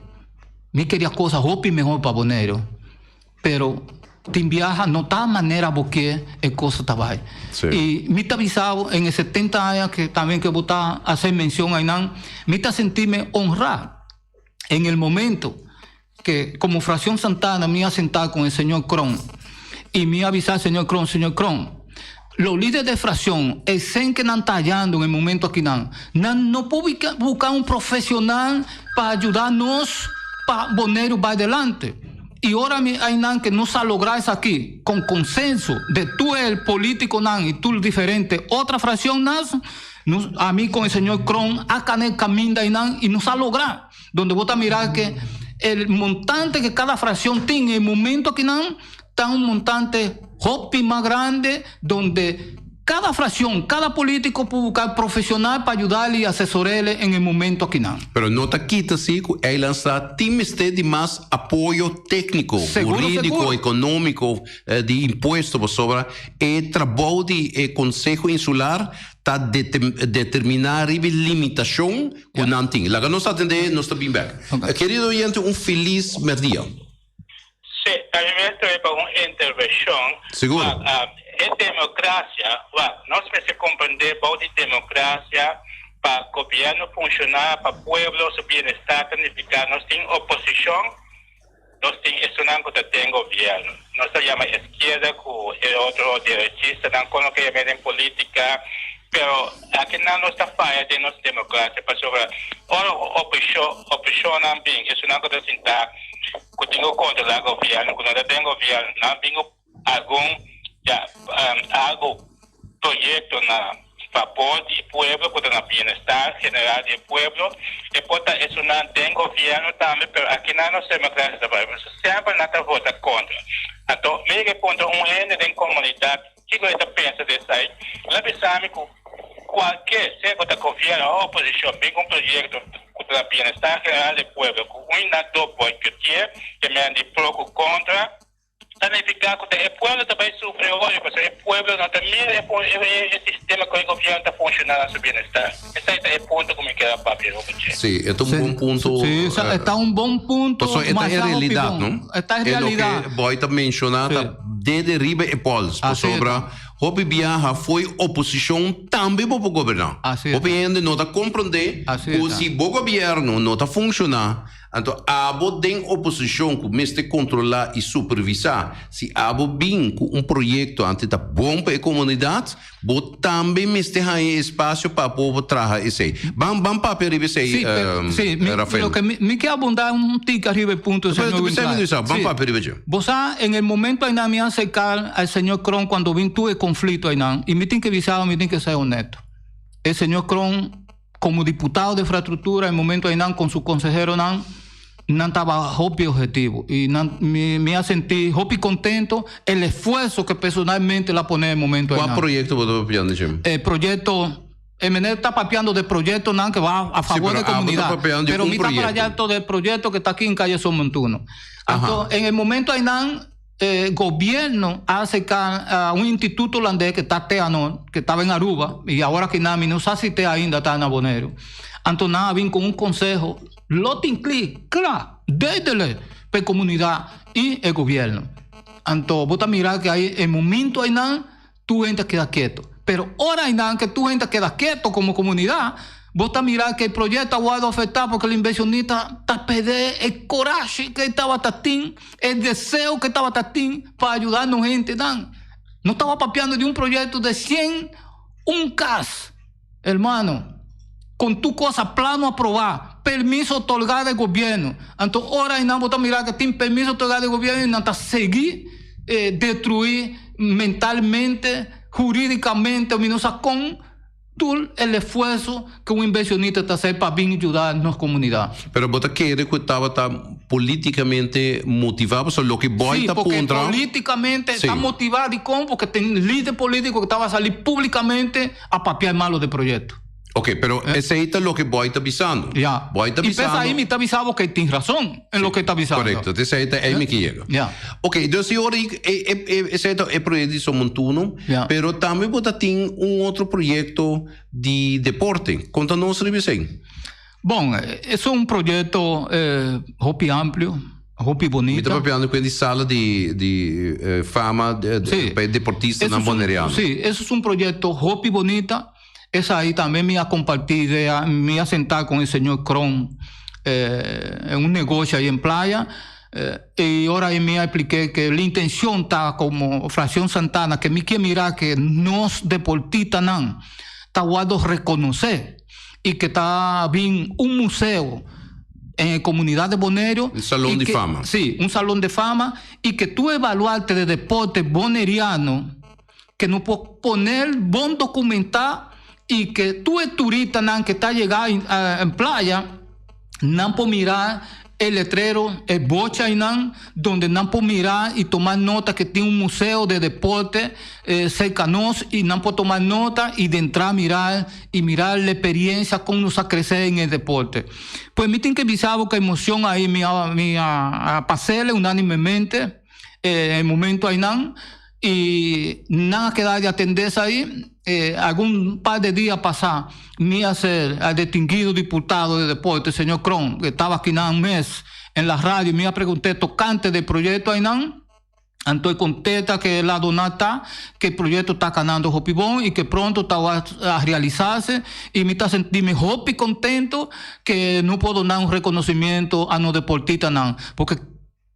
Mi queria cosa hopi mehor pa Boneiru. Pero tin biaha no ta manera bo ke e cosa ta bai. Sí. Y mi ta bisa bo en e 70 aña que también que bo ta hace mencion aynan, mi ta sentime honra en el momento que como Fracción Santana mi a senta con el señor Kroon y mi a bisa señor Kroon, señor Kroon, Los lider de fraccion, esen que nan ta hallando en e momento akinan, nan no por busca un profesional pa ayuda nos pa Boneiru bai delante. Y ora mi aynan que nos a logra esaki con consenso de tur el politiconan y tur diferente otra fraccionnan, nos, ami con e señor Kroon a cana e caminda aynan y nos a logra. Donde bo ta mira que el montante que cada fraccion tin en e momento akinan ta un montante hopi mas grande donde cada fraccion, cada politico por busca profesional pa ayudarle y asesorele en e momento akinan. Pero no ta kita si cu Eilandstraat tin mester di mas apoyo tecnico, Seguro, huridico, seguro. economico, di impuesto pasobra e trabou di e Conseho Insular ta determina riba e limitacion cu nan tin. Laga nos atende, nos ta bin bek. Kerido oyente un feliz merdia. Sí, tambe mi a trae pa un intervenshon. Sigur. Wak, e demokrasia, wak, nos mester komprendé bou di demokrasia pa gobièrnu funshoná pa pueblo su bienestar ta nifiká nos tin oposishon, nos tin esunnan ku ta den gobièrnu. Nos ta yama eskierda ku e otro derechistanan, kon lo ke yam'é den polítika, pero akinan nos ta faya den nos demokrasia pasobra ora oposishonnan bin, esunnan ku ta sintá ku tin ku kontrolá gobièrnu, ku no ta den gobièrnu, nan bin ku algun ya algu proyekto na fabor di e pueblo, ku ta na bienestar general di e pueblo. E por ta esunnan den gobièrnu tambe, pero akinan nos demokrasia ta bai. Pasobra semper nan ta vota kontra. Anto mi ke puntra un hende den komunidat kiko e ta pensa di esei. El a bisa mi ku. kualke, sea ku ta gobièrnu òf oposishon, bin ku un proyekto ku ta na bienestar general di pueblo, ku un na do boikote'é, te menen di pro ku kontra, ta nifiká ku ta e pueblo ta bai sufri hopi, pasobra e pueblo no ta mira e sistema ku e gobièrnu ta funshoná na su bienestar. Esei ta e punto ku mi kier a papia hopi dje. Sí, e ta un bon punto. Sí, e ta un bon punto. Pasobra e ta e realidat, no? E ta e realidat. E loke Boy ta menshoná ta dede riba e pòls, pasobra hopi biaha fo'i oposishon tambe bo por goberná. Hopi hende no ta komprondé ku si bo gobièrnu no ta funshoná, Anto abo den oposicion cu mester controla y supervisa, si abo bin cu un proyecto antes ta bon pa e comunidad, bo tambe mester haña e espacio pa bo traha esey. Ban ban papia riba esey, Sí, pero, sí, mi, Rafael. loke mi, mi ke abunda un tika riba e punto, Pero señor tu bisa mi Winklaar. Luisa, ban Sí. papia riba dje. Bo sa, en el momento aynan mi a acerca al señor Kroon cuando bin tur e conflicto aynan, y mi tin ke bisa, mi tin ke ser honesto. E señor Kroon Como diputado de infraestructura e momento einan con su conseheronan nan taba hopi objetivo y nan mi mi a senti hopi contento el esfuerzo que personalmente el a pone e momento Cua einan. proyecto bo ta papiando Jim? E proyecto e meneer ta papiando de proyectonan que va a Sí, favor pero de abo ta comunidad papiando di pero un mi ta proyecto. papiando del proyecto que ta aki en calle Somontuno. Anto en e momento einan E gobierno a acerca a un instituto holandés que ta te ano, que taba en Aruba, y ahora que na mi no sa si te ainda ta na Boneiru. Anto nan a bin con un conseho lo tin cli, cla, duidelijk pa e comunidad y e gobierno. Anto bo ta mira que ay e momento aynan Tur hende a keda keto. Pero ora einan ke tur hende a keda keto komo komunidat, bo ta mira ke e proyekto a wòrdu afektá porque el invershonista ta pèrdè e korashi ke e tabata tin, e deseo ke e tabata tin pa ayudá nos hendenan. Nos tabata papiando di un proyekto de 101 kas, hermano, kon tur kos a plano aprobá, permiso otorgá di gobièrnu. Anto ora einan bo ta mira ke tin permiso otorgá di gobièrnu i nan ta sigui destruí mentalmente, hurídicamente, mi no sa con tur el esfuerzo que un inversionista ta hacer pa bin yuda nos comunidad. Pero bo ta kere cu tabata politicamente motiva pasobra loke boy Sí, ta porque puntra. politicamente Sí. ta motiva dicon porque tin lider politico cu taba sali publicamente a papia malo de proyecto. Ok, pero esey ta loke Boy ta bisando. Ya. Boy ta Y pes bisando. ahí mi ta bisa bo que tin razón en loke ta bisando. Correcto, esey ta ey mi ke yega. Ya. Ok, dus y ora e, e, e, esey ta e proyecto di Somontuno, Ya. pero tambe bo ta tin un otro proyecto di deporte. Conta nos riba esey. Bon, es un proyecto hopi amplio, hopi Mi ta bonita. papiando cu e di sala di, di fama de, Sí. pa e deportistanan Eso es un- boneriano. Sí, eso es un proyecto hopi bonita. Esai tambe mi a comparti idea, mi a senta con e señor Kroon en un negocio ahí en playa y ora ahí mi a explique que la intencion ta como Fraccion Santana que mi kier mira que nos deportistanan ta worde reconoce y que ta bin un museo en e comunidad de Boneiro. Un salon y di que fama. Sí, un salon de fama y que tur evaluarte de deporte boneriano que no por poner bon documentá y que tur e turistanan que ta yega en playa nan por mira e letrero, e bocha einan donde nan por mira y toma nota que tin un museo de deporte cerca nos y nan por toma nota y dentra mira y mira la experiencia con nos a crece en e deporte. Pues mi tin que bisa bo cu emocion ahi mi a mi a pasele unanimemente e momento einan. Y nan a keda di atende esai. Algun par de dia pasá mi a ser al distinguido diputado de deporte, señor Kroon, que taba akinan mes en la radio, mi a pregunté tocante del proyecto ainan. Anto e contesta que el a dona ta que e proyecto ta canando hopi bon y que pronto ta a realizarse y mi ta sentimi hopi contento que no por dona un reconocimiento a nos deportistanan, porque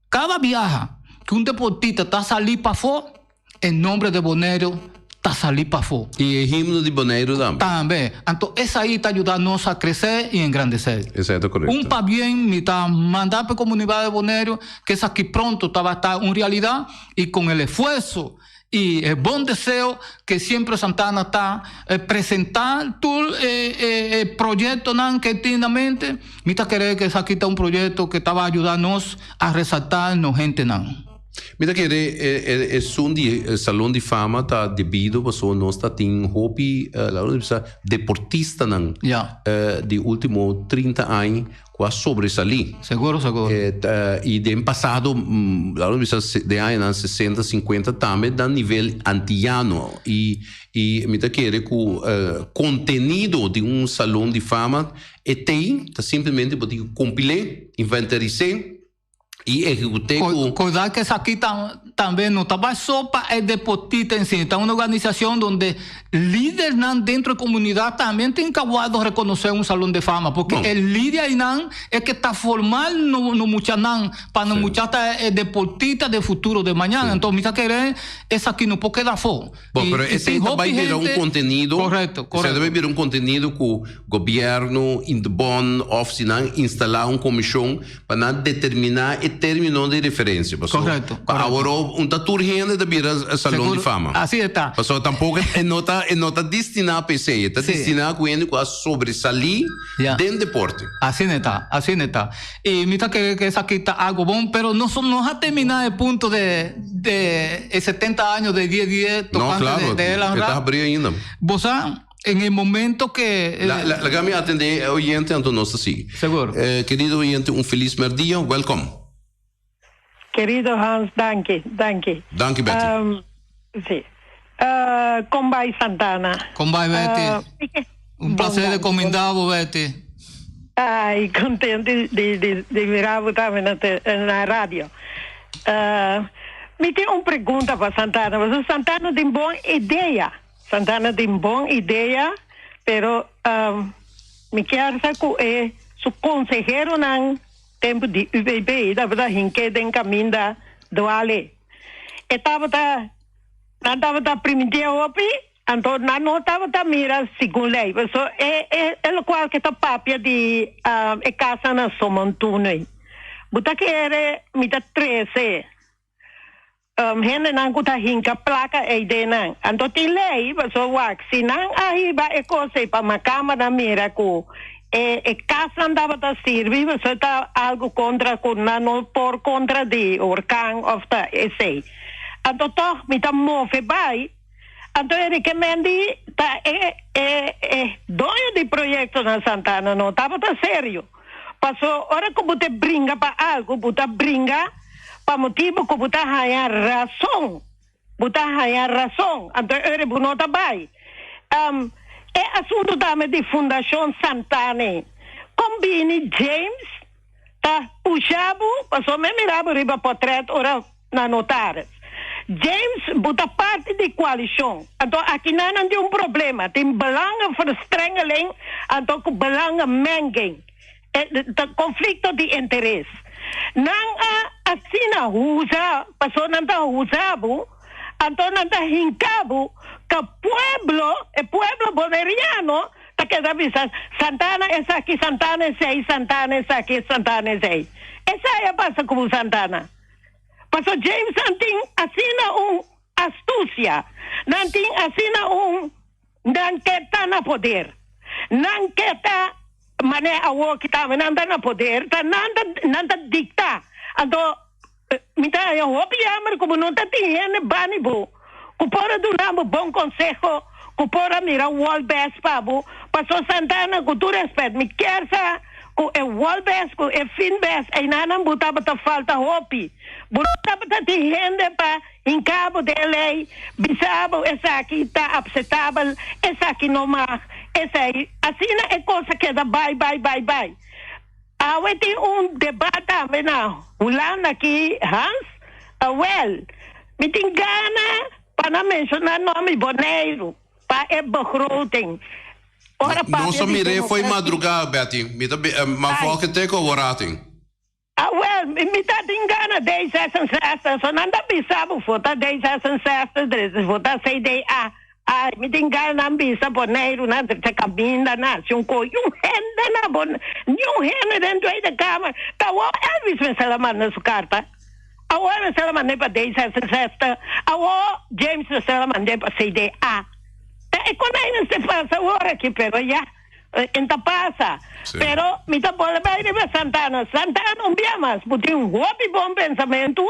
Kada biaha ku un deportista ta salí pafó, e nombre de Boneiru ta salí pafó. I e himno di Boneiru tambe. Tambe. Anto esei ta yuda nos a kresé i engrandesé. Esei ta korekto. Un pabien mi ta manda pa e komunidat di Boneiru ku esaki pronto ta bai ta un realidat i kon el esfuerso Y e bon deseo ke siempre Santana ta presenta tur e e proyectonan ke tin na mente, mi ta kere ke esaki ta un proyecto ke ta bai ayuda nos a resalta nos hentenan. Mi ta kere esun di Salon di Fama ta debido pasobra nos ta tin hopi, laga nos bisa, deportistanan di ultimo 30 aña ku a sobresalí. Seguro, seguro. I den pasado, laga nos bisa den añanan sesenta, sinkuenta tambe na nivel antiano. I i mi ta kere ku kontenido di un Salon di Fama e tei ta simplemente bo tin ku kompil'é, inventaris'é. I ehekut'é ku. Kordá ku esaki tambe no ta bai so pa e deportista en si, ta un organisashon donde lidernan dentro e komunidat tambe tin ku a wòrdu rekonosé un Salon de Fama, porque e lider einan e ke ta forma nos muchanan pa nos mucha ta e deportista den futuro de mañana. Enton mi ta kere esaki no por keda afó. Bon, pero esei ta bai bira un kontenido. Korekto, korekto. Esei ta bai bira un kontenido ku gobièrnu, Indebon òf si nan instalá un komishon pa nan determiná e término di referensia. Pasobra Korekto, pa korekto. aworó un ta tur hende ta bira Salon di Seguro, Fama. asi e ta. Pasobra tampoko e no ta e no ta destiná pa esei, e ta Sí. destiná ku hende ku a sobresalí Ya. den deporte. Asina e ta, asina e ta. I mi ta kere ku esaki ta algu bon, pero nos no a terminá e punto de de e setenta años de die die No, tokante klaro, de de e ta Elanra. habrí ainda. Bo sa, en e momento ke. La, la, laga mi atendé e oyente, anto nos ta sigui. Seguro. Kerido oyente, un felis mèrdia. Wèlkòm. Kerido Hans, danki, danki. Danki, Betty. Um, si. Kon bai Santana? Kon bai, Betty? Un placer de comindá bo, Betty. Ai, contento di, di, di mira bo tambe na, te, na radio. Mi tin un pregunta pa Santana. Pasobra Santana tin bon idea. Santana tin bon idea, pero mi kier sa ku e su conseheronan Tempu di UPB tabata hink'é den kaminda duale. E tabata, nan tabata primitié hopi, anto nan no tabata mira segun lei. Paso e e e lokual ke ta papia di e kasnan na Somontun ei. Bo ta kere mi ta trese hendenan ku ta hinka plaka ei den nan. Anto tin lei, pasobra wak, si nan a hiba e kos ei pa makamba nan mira ku e e kasnan tabata sirbi, pasobra ta algu kontra ku nan no por kontra di orkan òf ta esei. Anto tòg mi ta move bai, anto Enrique Mendy ta e e e doño di proyekto na Santana no tabata serio. Paso ora ku bo ta bringa pa algu, bo ta bringa pa motibu ku bo ta haña rason. Bo ta haña rason, anto e ora bo no ta bai. E asuntu tambe di Fundashon Santana. Kon bini James ta pusha bo? Paso mi a mira bo riba potrèt ora na notaris. James, bo ta parti di koalishon. Anto aki nan nan tin un problema. Tin belangenverstrengeling anto ku belangenmenging. E ta konflikto di interes. Nan a asina usa, pasobra nan ta usa bo, anto nan ta hinka bo ka pueblo, e pueblo boneriano ta keda bisa Santana esaki, Santana esei, Santana esaki, Santana esei. Esei a pasa ku bo Santana. Paso James nan tin asina un astucia, nan tin asina un, nan ke ta na poder, nan ke ta mane awor ki tambe nan ta na poder, ta nan ta nan ta dicta. Anto mi ta haña hopi jammer ku bo no ta tin hende bani bo ku por a duna bo bon conseho, ku por a mira wol best pa bo. Paso Santana ku tur respet mi kier sa Ku e wolbes ku e finbes einanan bo tabata falta hopi. Bo no tabata tin hende pa hinka bo den lei, bisa bo esaki ta apsetabel, esaki no mag, esei. Asina e kos a keda bai bai bai bai. Awe tin un debat tambe na Hulanda aki, Hans. Awel, mi tin gana pa nan menshoná nòmber Boneiru pa e begroting. Ora Nos papia a di mir'é fo'i democracia. madrugá, Betty. Mi ta bi-, ma Ai. volge teko awor atin. Awel, mi, mi ta tin gana D66, so nan ta bisa bo vota D66, dre vota CDA. Ai, mi tin gana nan bisa Boneiru nan ta kaminda na hasi un kos. Niun hende na Bon, niun hende den Tweede Kamer. Ta awor Elvis mester a manda su karta. Awor mester a mand'é pa D66, awor James mester a mand'é pa CDA. Ta e konai mester pasa awor aki, pero ya, en ta pasa. Pero mi ta bolbe bai riba Santana. Santana, un bia mas, bo tin hopi bon pensamentu,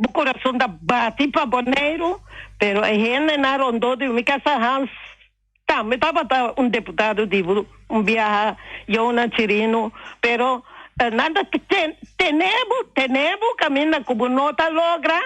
Bo kurason ta bati pa Boneiru, pero e hendenan rondó di mi kasa Hans tambe tabata un deputado di bo un biaha Yona Chirino, pero nan ta tene bo, tene bo kaminda ku bo no ta logra,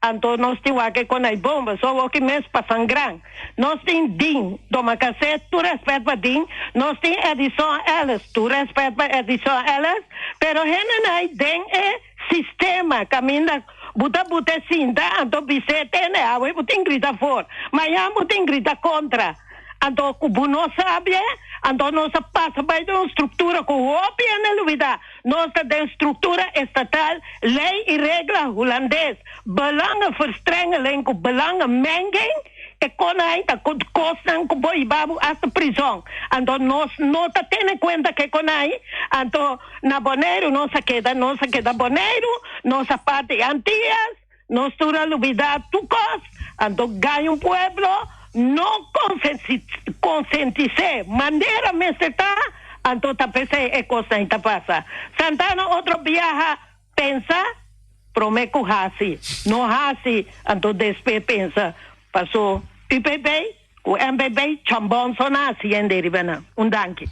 anto nos tin wak e konai bomba, so awoki mes pa sangran. Nos tin Din Domacassé, tur rèspèt pa Din, nos tin Edison Ellis, tur rèspèt pa Edison Ellis, pero hendenan den e sistema kaminda bo ta buta e sinta anto bis'é tene awe bo tin grita for, mañan bo tin grita kontra, anto ku bo no sabie, anto nos a pasa bai den un struktura ku hopi hende lubidá, nos ta den struktura estatal, lei i regla hulandes, belangenverstrengeling ku belangenmenging. E konai ta ku kosnan ku bo hiba bo asta prizon. Anto nos no ta tene kuenta ku e konai. Anto na Boneiru nos a keda, nos a keda Boneiru, nos a parti Antias, nos tur a lubida tur kos. Anto gaña un pueblo, no konsentis'é manera mester ta, anto ta p'esei e kosnan ta pasa. Santana otro biaha Pensa prome ku hasi, no hasi anto despues pensa. Paso UPB ku MPB chambon so na hasi hende riba nan. Un danki.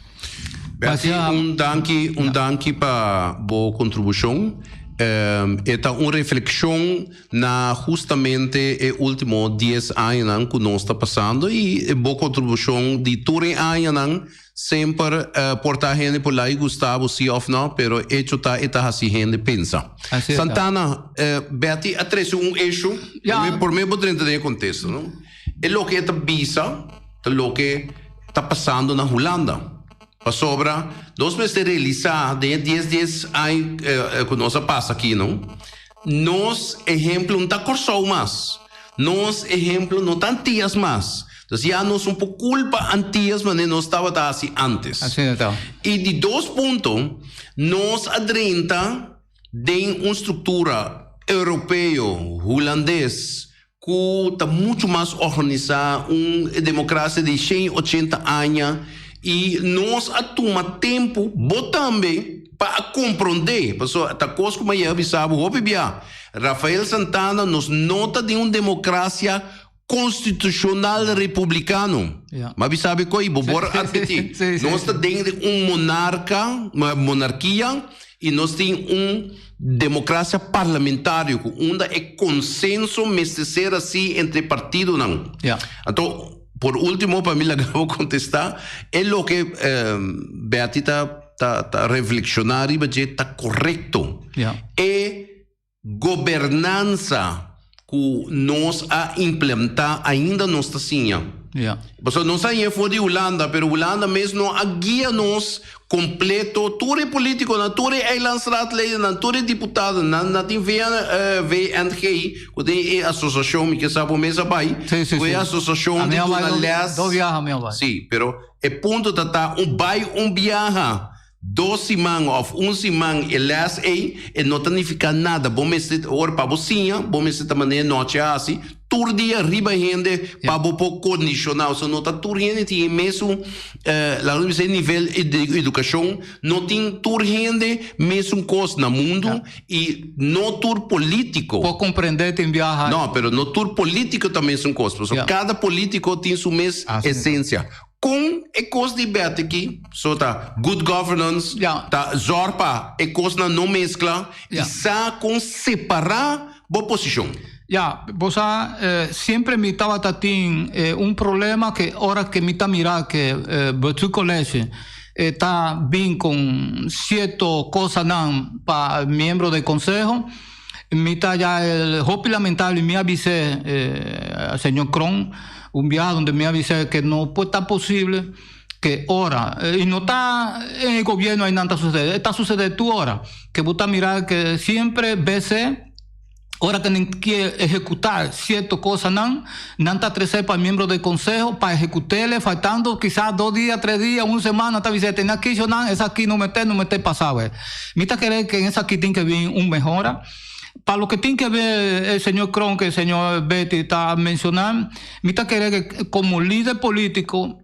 Bertie, un danki, un danki pa bo kontribushon. E ta un reflekshon na hustamente e ultimo dies añanan ku nos ta pasando i bo kontribushon di tur e añanan Semper por ta hende por lai gusta bo si of no, pero hecho ta e ta haci hende pensa. Así ta. Santana, Betty a trece un issue, Ja. por me bo drenta den e contexto, no? E loke e ta bisa ta loke ta pasando na Hulanda. Pasobra nos mester realisa den e dies dies aña cu nos a pasa aki, no? Nos ehemplo no ta Corsou mas. Nos ehemplo no ta Antillas mas. Entonces ya nos un por culpa Antillas manera nos tabata haci antes. Asina ta. Y di dos punto, nos a drenta den un structura europeo, hulandes, cu ta mucho mas organisa, un democracia di shen ochenta aña, y nos a tuma tempo, bo tambe, pa a comprende, pasobra ta cos cu mi a yega bisa bo hopi bia, Rafael Santana, nos no ta den un democracia constitucional republicano. Mi a bisa bo coy, bo por admiti. Nos ta den un monarca, monarquia, y nos tin un democracia parlamentario cu unda e consenso mester ser asi entre partidonan. Anto, por ultimo, pa mi laga bo contesta, e loke Betty ta ta reflexiona riba dje ta corecto. E gobernansa cu nos a implementa ainda nos ta siña. Pasobra nos a haña for di Hulanda, pero Hulanda mes no a guia nos completo. Tur e politiconan, tur e eilandsraadledennan, tur e diputadonan, nan tin VNG, cu tin e asociacion, mi ke sa bo mes a bay, cu e asociacion di duna les. Si, pero e punto ta ta un bay un biaha. Dos siman of un siman e les ei, e no ta nifiká nada. Bo mester, ora pa bo siña, bo mester ta manera nochi a hasi, tur dia riba hende pa bo por kondishoná. Osea, no ta tur hende tin e mesun, laga nos bisa e nivel di edukashon, no tin tur hende mesun kos na mundu i no tur polítiko. Por komprendé tin biaha. No, pero no tur polítiko ta mesun kos, pasobra kada polítiko tin su mes esensia. Kon e kos di bèt aki, so ta good governance, ta zòrg pa e kosnan no meskla i sa kon separá bo posishon. Ya, bo sa, siempre mi tabata tin un problema ke ora ke mi ta mira ke Bestuurscollege ta bin kon sierto kosanan pa miembro di konseho, Mi ta ya hopi lamentable, mi a bis'é señor Kroon un biaha donde mi a bis'é ke no por ta posible ke ora, y no ta en e gobierno aynan ta sucede, e ta sucede tur ora, ke bo ta mira ke siempre BC ora ke nan kier ehecuta cierto cosanan, nan ta trece pa miembro di conseho pa ehecutele, faltando kisas dos dia, tres dia, un semana ta bis'é tene aki nan, esaki no mester, no mester pasa awe. Mi ta kere ke en esaki tin ke bin un mehora. Pa loke tin ke ber e señor Kroon ke e señor Betty ta menshoná, mi ta kere ke komo lider polítiko,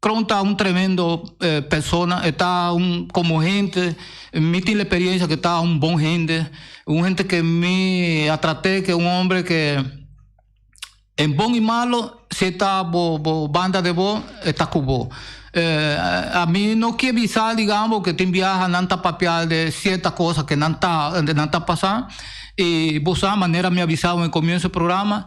Kroon ta un tremendo persona, e ta un como hende, mi tin la experiencia que ta un bon hende, un hende que mi a trate que un hombre que en bon y malo si e ta bo bo banda de bo e ta cu bo. A mi no kier bisa digamos que tin biaha nan ta papia de cierta cosa que nan ta nan ta pasa y bo sa manera mi a bisa bo en comienzo programa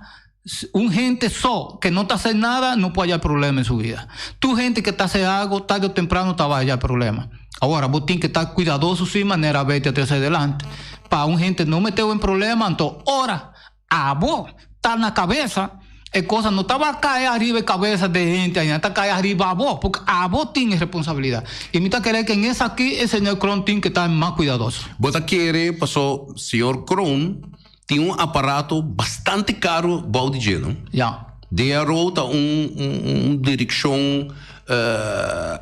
Un hende so que no ta hace nada no por haya problema en su vida. Tur hende que ta hace algo tarde o temprano ta bay haya problema. Ahora bo tin que ta cuidadoso si manera bay ta trece adelante. Pa un hende no meteo en problema anto ora abo ta na cabeza e cosa no ta bay cae ariba e cabeza de hende aña ta cae ariba abo porque abo tin e responsabilidad. Y mi ta kere que en esaki e señor Kroon tin que ta mas cuidadoso. Bo ta kere paso señor Kroon Tin un aparato bastante caro bou di dje, no? Ja. DRO ta un un direccion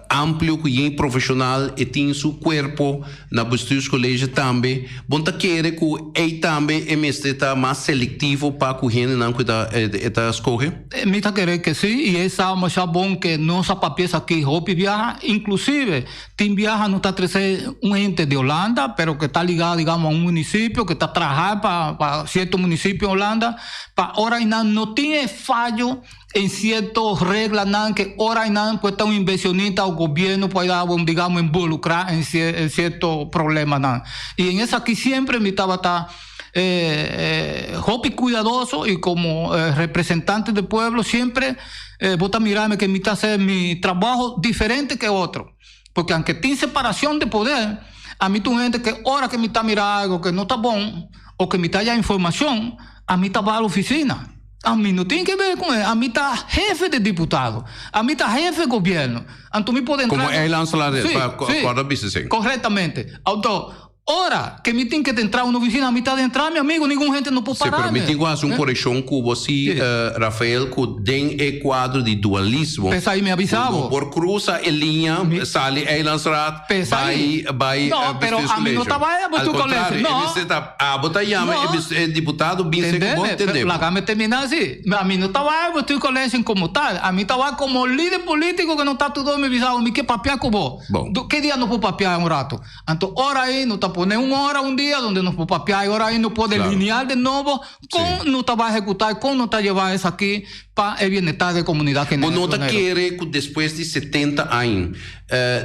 amplio cu yen profesional, e tin su cuerpo na bestuurscollege tambe. Bon ta kere cu ey tambe e mester ta mas selectivo pa cu hendenan cu e ta e ta scoge? Mi ta kere ke si, y e sa masha bon ke nos a papia esaki hopi biaha, inclusive Tin biaha no ta trece un hende di Holanda, pero que ta ligado, digamos, a un municipio, que ta traha pa, pa cierto municipio en Holanda, pa ora y nan no tin e fallo en cierto reglanan que ora y nan puede ta un inversionista o gobierno puede digamos, involucra en, en cierto problemanan. Y en esaki siempre mi tabata eh, eh, hopi cuidadoso y como eh, representante del pueblo siempre eh, bo ta mirame que mi ta hacer mi trabajo diferente que otro. Porque aunque tin separación de poder, a mi tu gente que ora que mi ta mira algo que no ta bon o que mi ta haya información, a mi ta va a la oficina. A mi no tin que ver con él. A mi ta jefe de diputado. A mi ta jefe de gobierno. Anto mi por entrar. Como eilandsraad, Sí, pa sí. corda bisa esey. Correctamente. Anto, Ora que mi tin que entra una oficina, a mi ta entra, mi amigo, ningun hende no por Sí, pero mi pararme. tin cu haci un Eh? coreccion cu bo si, Rafael, cu den e cuadro di dualismo, P'esai mi a bisa cu no bo. por cruza e liña, sali Eilandsraad, P'esai. bay, bay, No, eh, pero a mi no bestuurscollege. ta bay Al bestuurscollege, contrario, no. e mester ta, abo ta yama No. e bes- e diputado bin ser cu bo, Entendeme, entende bo. Laga mi termina así. A mi no ta bay bestuurscollege como tal. A mi ta bay como lider politico que no ta tur mi bisa bo, mi ke papia cu bo. Bon. Du, ke dia no por papia un rato? Anto ora ei no ta pone un ora un dia donde nos por papia y ora ei no por delinear de nobo con no ta bai ehecuta y con no ta lleva esaki pa e bienestar de comunidad Bo no ta Boneiru. kere ku despues di setenta añ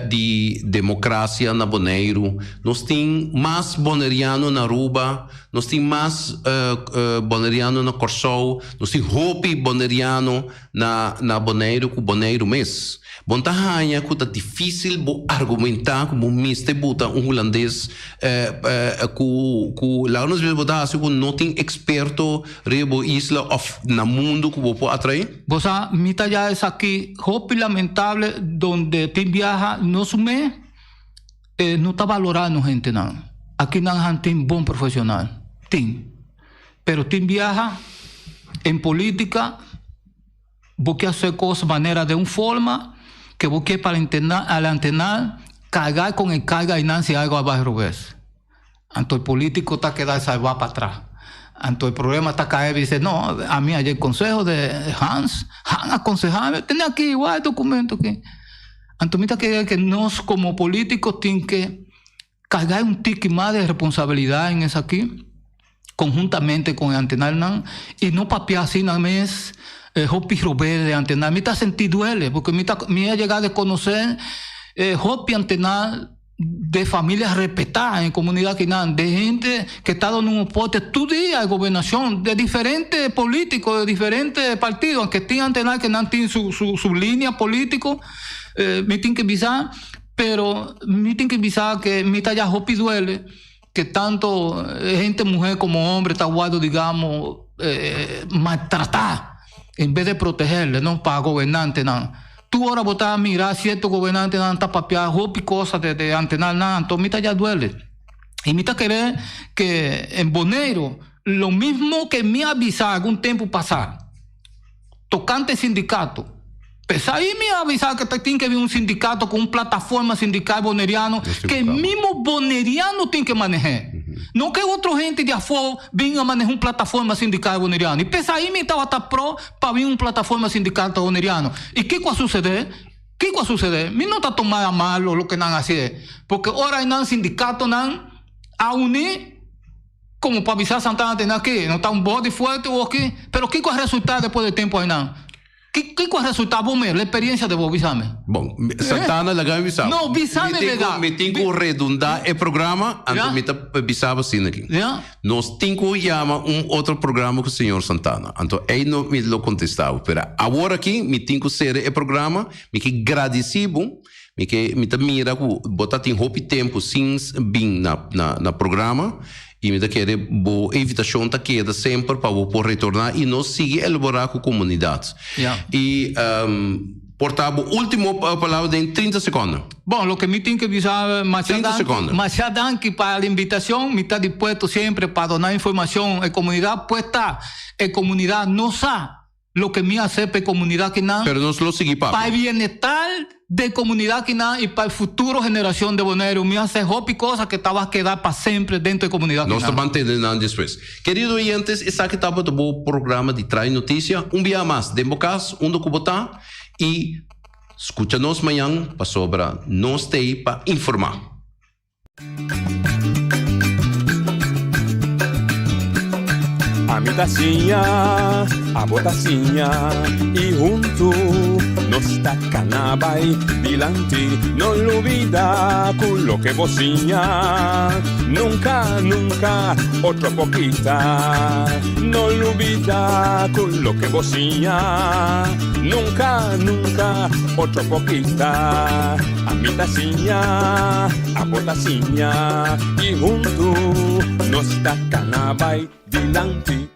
di demokrasia na Boneiru nos tin mas boneriano na Aruba, nos tin mas boneriano na Kòrsou, nos tin hopi boneriano na na Boneiru ku Boneiru mes. Bo ta haña ku ta difísil bo argumentá ku bo mester buta un hulandes ku ku laga nos bisa bo ta hasi ku no tin eksperto riba bo isla òf na mundu ku bo por atraé? Bo sa, mi ta ya esaki hopi lamentable donde tin biaha nos me no ta balorá nos hentenan. Aki nan han tin bon profesional, tin. Pero tin biaha en política. Bo ke hacer cos manera de un forma que bo ke para al antenar cargar con e carga einan si algo a bay robes. Anto e politico ta keda salva pa atras. Anto e problema ta cae dice no, a mi ayer conseho de Hans, Hans aconsejame, tene aki igual e documento aki. Anto mi ta kere que nos como politicos tin ke carga un tiki mas de responsabilidad en esaki. Conhuntamente con e antenarnan y no papia asina mes hopi robé de antenar. Mi ta senti duele porque mi ta mi a yega de conocer hopi antenar de familias respetadas en comunidad kinan, de hende que ta dando un aporte tur dia e gobernacion, de diferente politico, de diferente partido, aunque tin antenar que nan tin su su su linea politico, mi tin que bisa, pero mi tin que bisa que mi ta ya hopi duele. Que tanto hende muher como hombre ta wòrdu digamos maltratá en bes de protegerle no pa gobernantenan. Tur ora bo ta mira cierto gobernantenan ta papia hopi cosa de de antenalnan anto mi ta ya duele. Y mi ta kere ke en Boneiru lo mismo ke mi a bisa algun tempu pasá. Tocante sindicato. P'esai mi a avisa cu ta tin ke bin un sindicato cu un plataforma sindical boneriano ke mimo boneriano tin ke maneh'é. No ke otro hende di afó bin a maneha un plataforma sindical boneriano. Y p'esai mi tabata pro pa bin un plataforma sindical boneriano. Y kico a sucede? Kiko a sucede? Mi no ta tuma a malo loke nan a haci, porque ora nan sindicatonan a uni como pa bisa Santana tene aki, no ta un body fuerte oki, pero kiko a resulta despues di tempo aynan? Kiko a resulta bo mes, la experiencia de bo, bisame. Bon, Santana laga mi bisa. No, bisame beda. Mi tin ku redunda e programa, anto mi ta bisa bo asina aki. Nos tin ku yama un otro programa ku señor Santana. Anto ei no mi lo kontesta bo. Pero awor aki mi tin ku sera e programa, mi ke gradisi bo, mi ke mi ta mira ku bo ta tin hopi tempu sin bin na na programa I mi ta kere bo invitashon ta keda semper pa bo por retorná i nos sigui elaborá ku komunidat. I por ta bo último palabra den 30 sekònde. Bon, loke mi tin ke bisa, masha 30 danki, sekònde. masha danki pa el invitashon. Mi ta dispuesto siempre pa dona informashon e komunidat, pues ta e komunidat no sa Loke mi hace pa e comunidad kinan. Pero nos lo sigui papia. Pa e bienestar de comunidad kinan y pa e futuro generacion de Boneiru mi hace hopi cosa que ta ba keda pa sempre dentro e comunidad Nos ta kinan. ban tende nan despues. Kerido oyentes, esaki tabata bo programa di Trae Noticia. Un bia mas den bo cas, unda cu bo ta, y scucha nos mañan pasobra nos t'ey pa informa. Ami ta siña, abo ta siña y huntu nos ta cana bay dilanti. No lubida cu loke bo siña nunca, nunca otro por kita. No lubida cu loke bo siña nunca, nunca otro por kita. Ami ta siña, abo ta siña y huntu nos ta cana bay dilanti.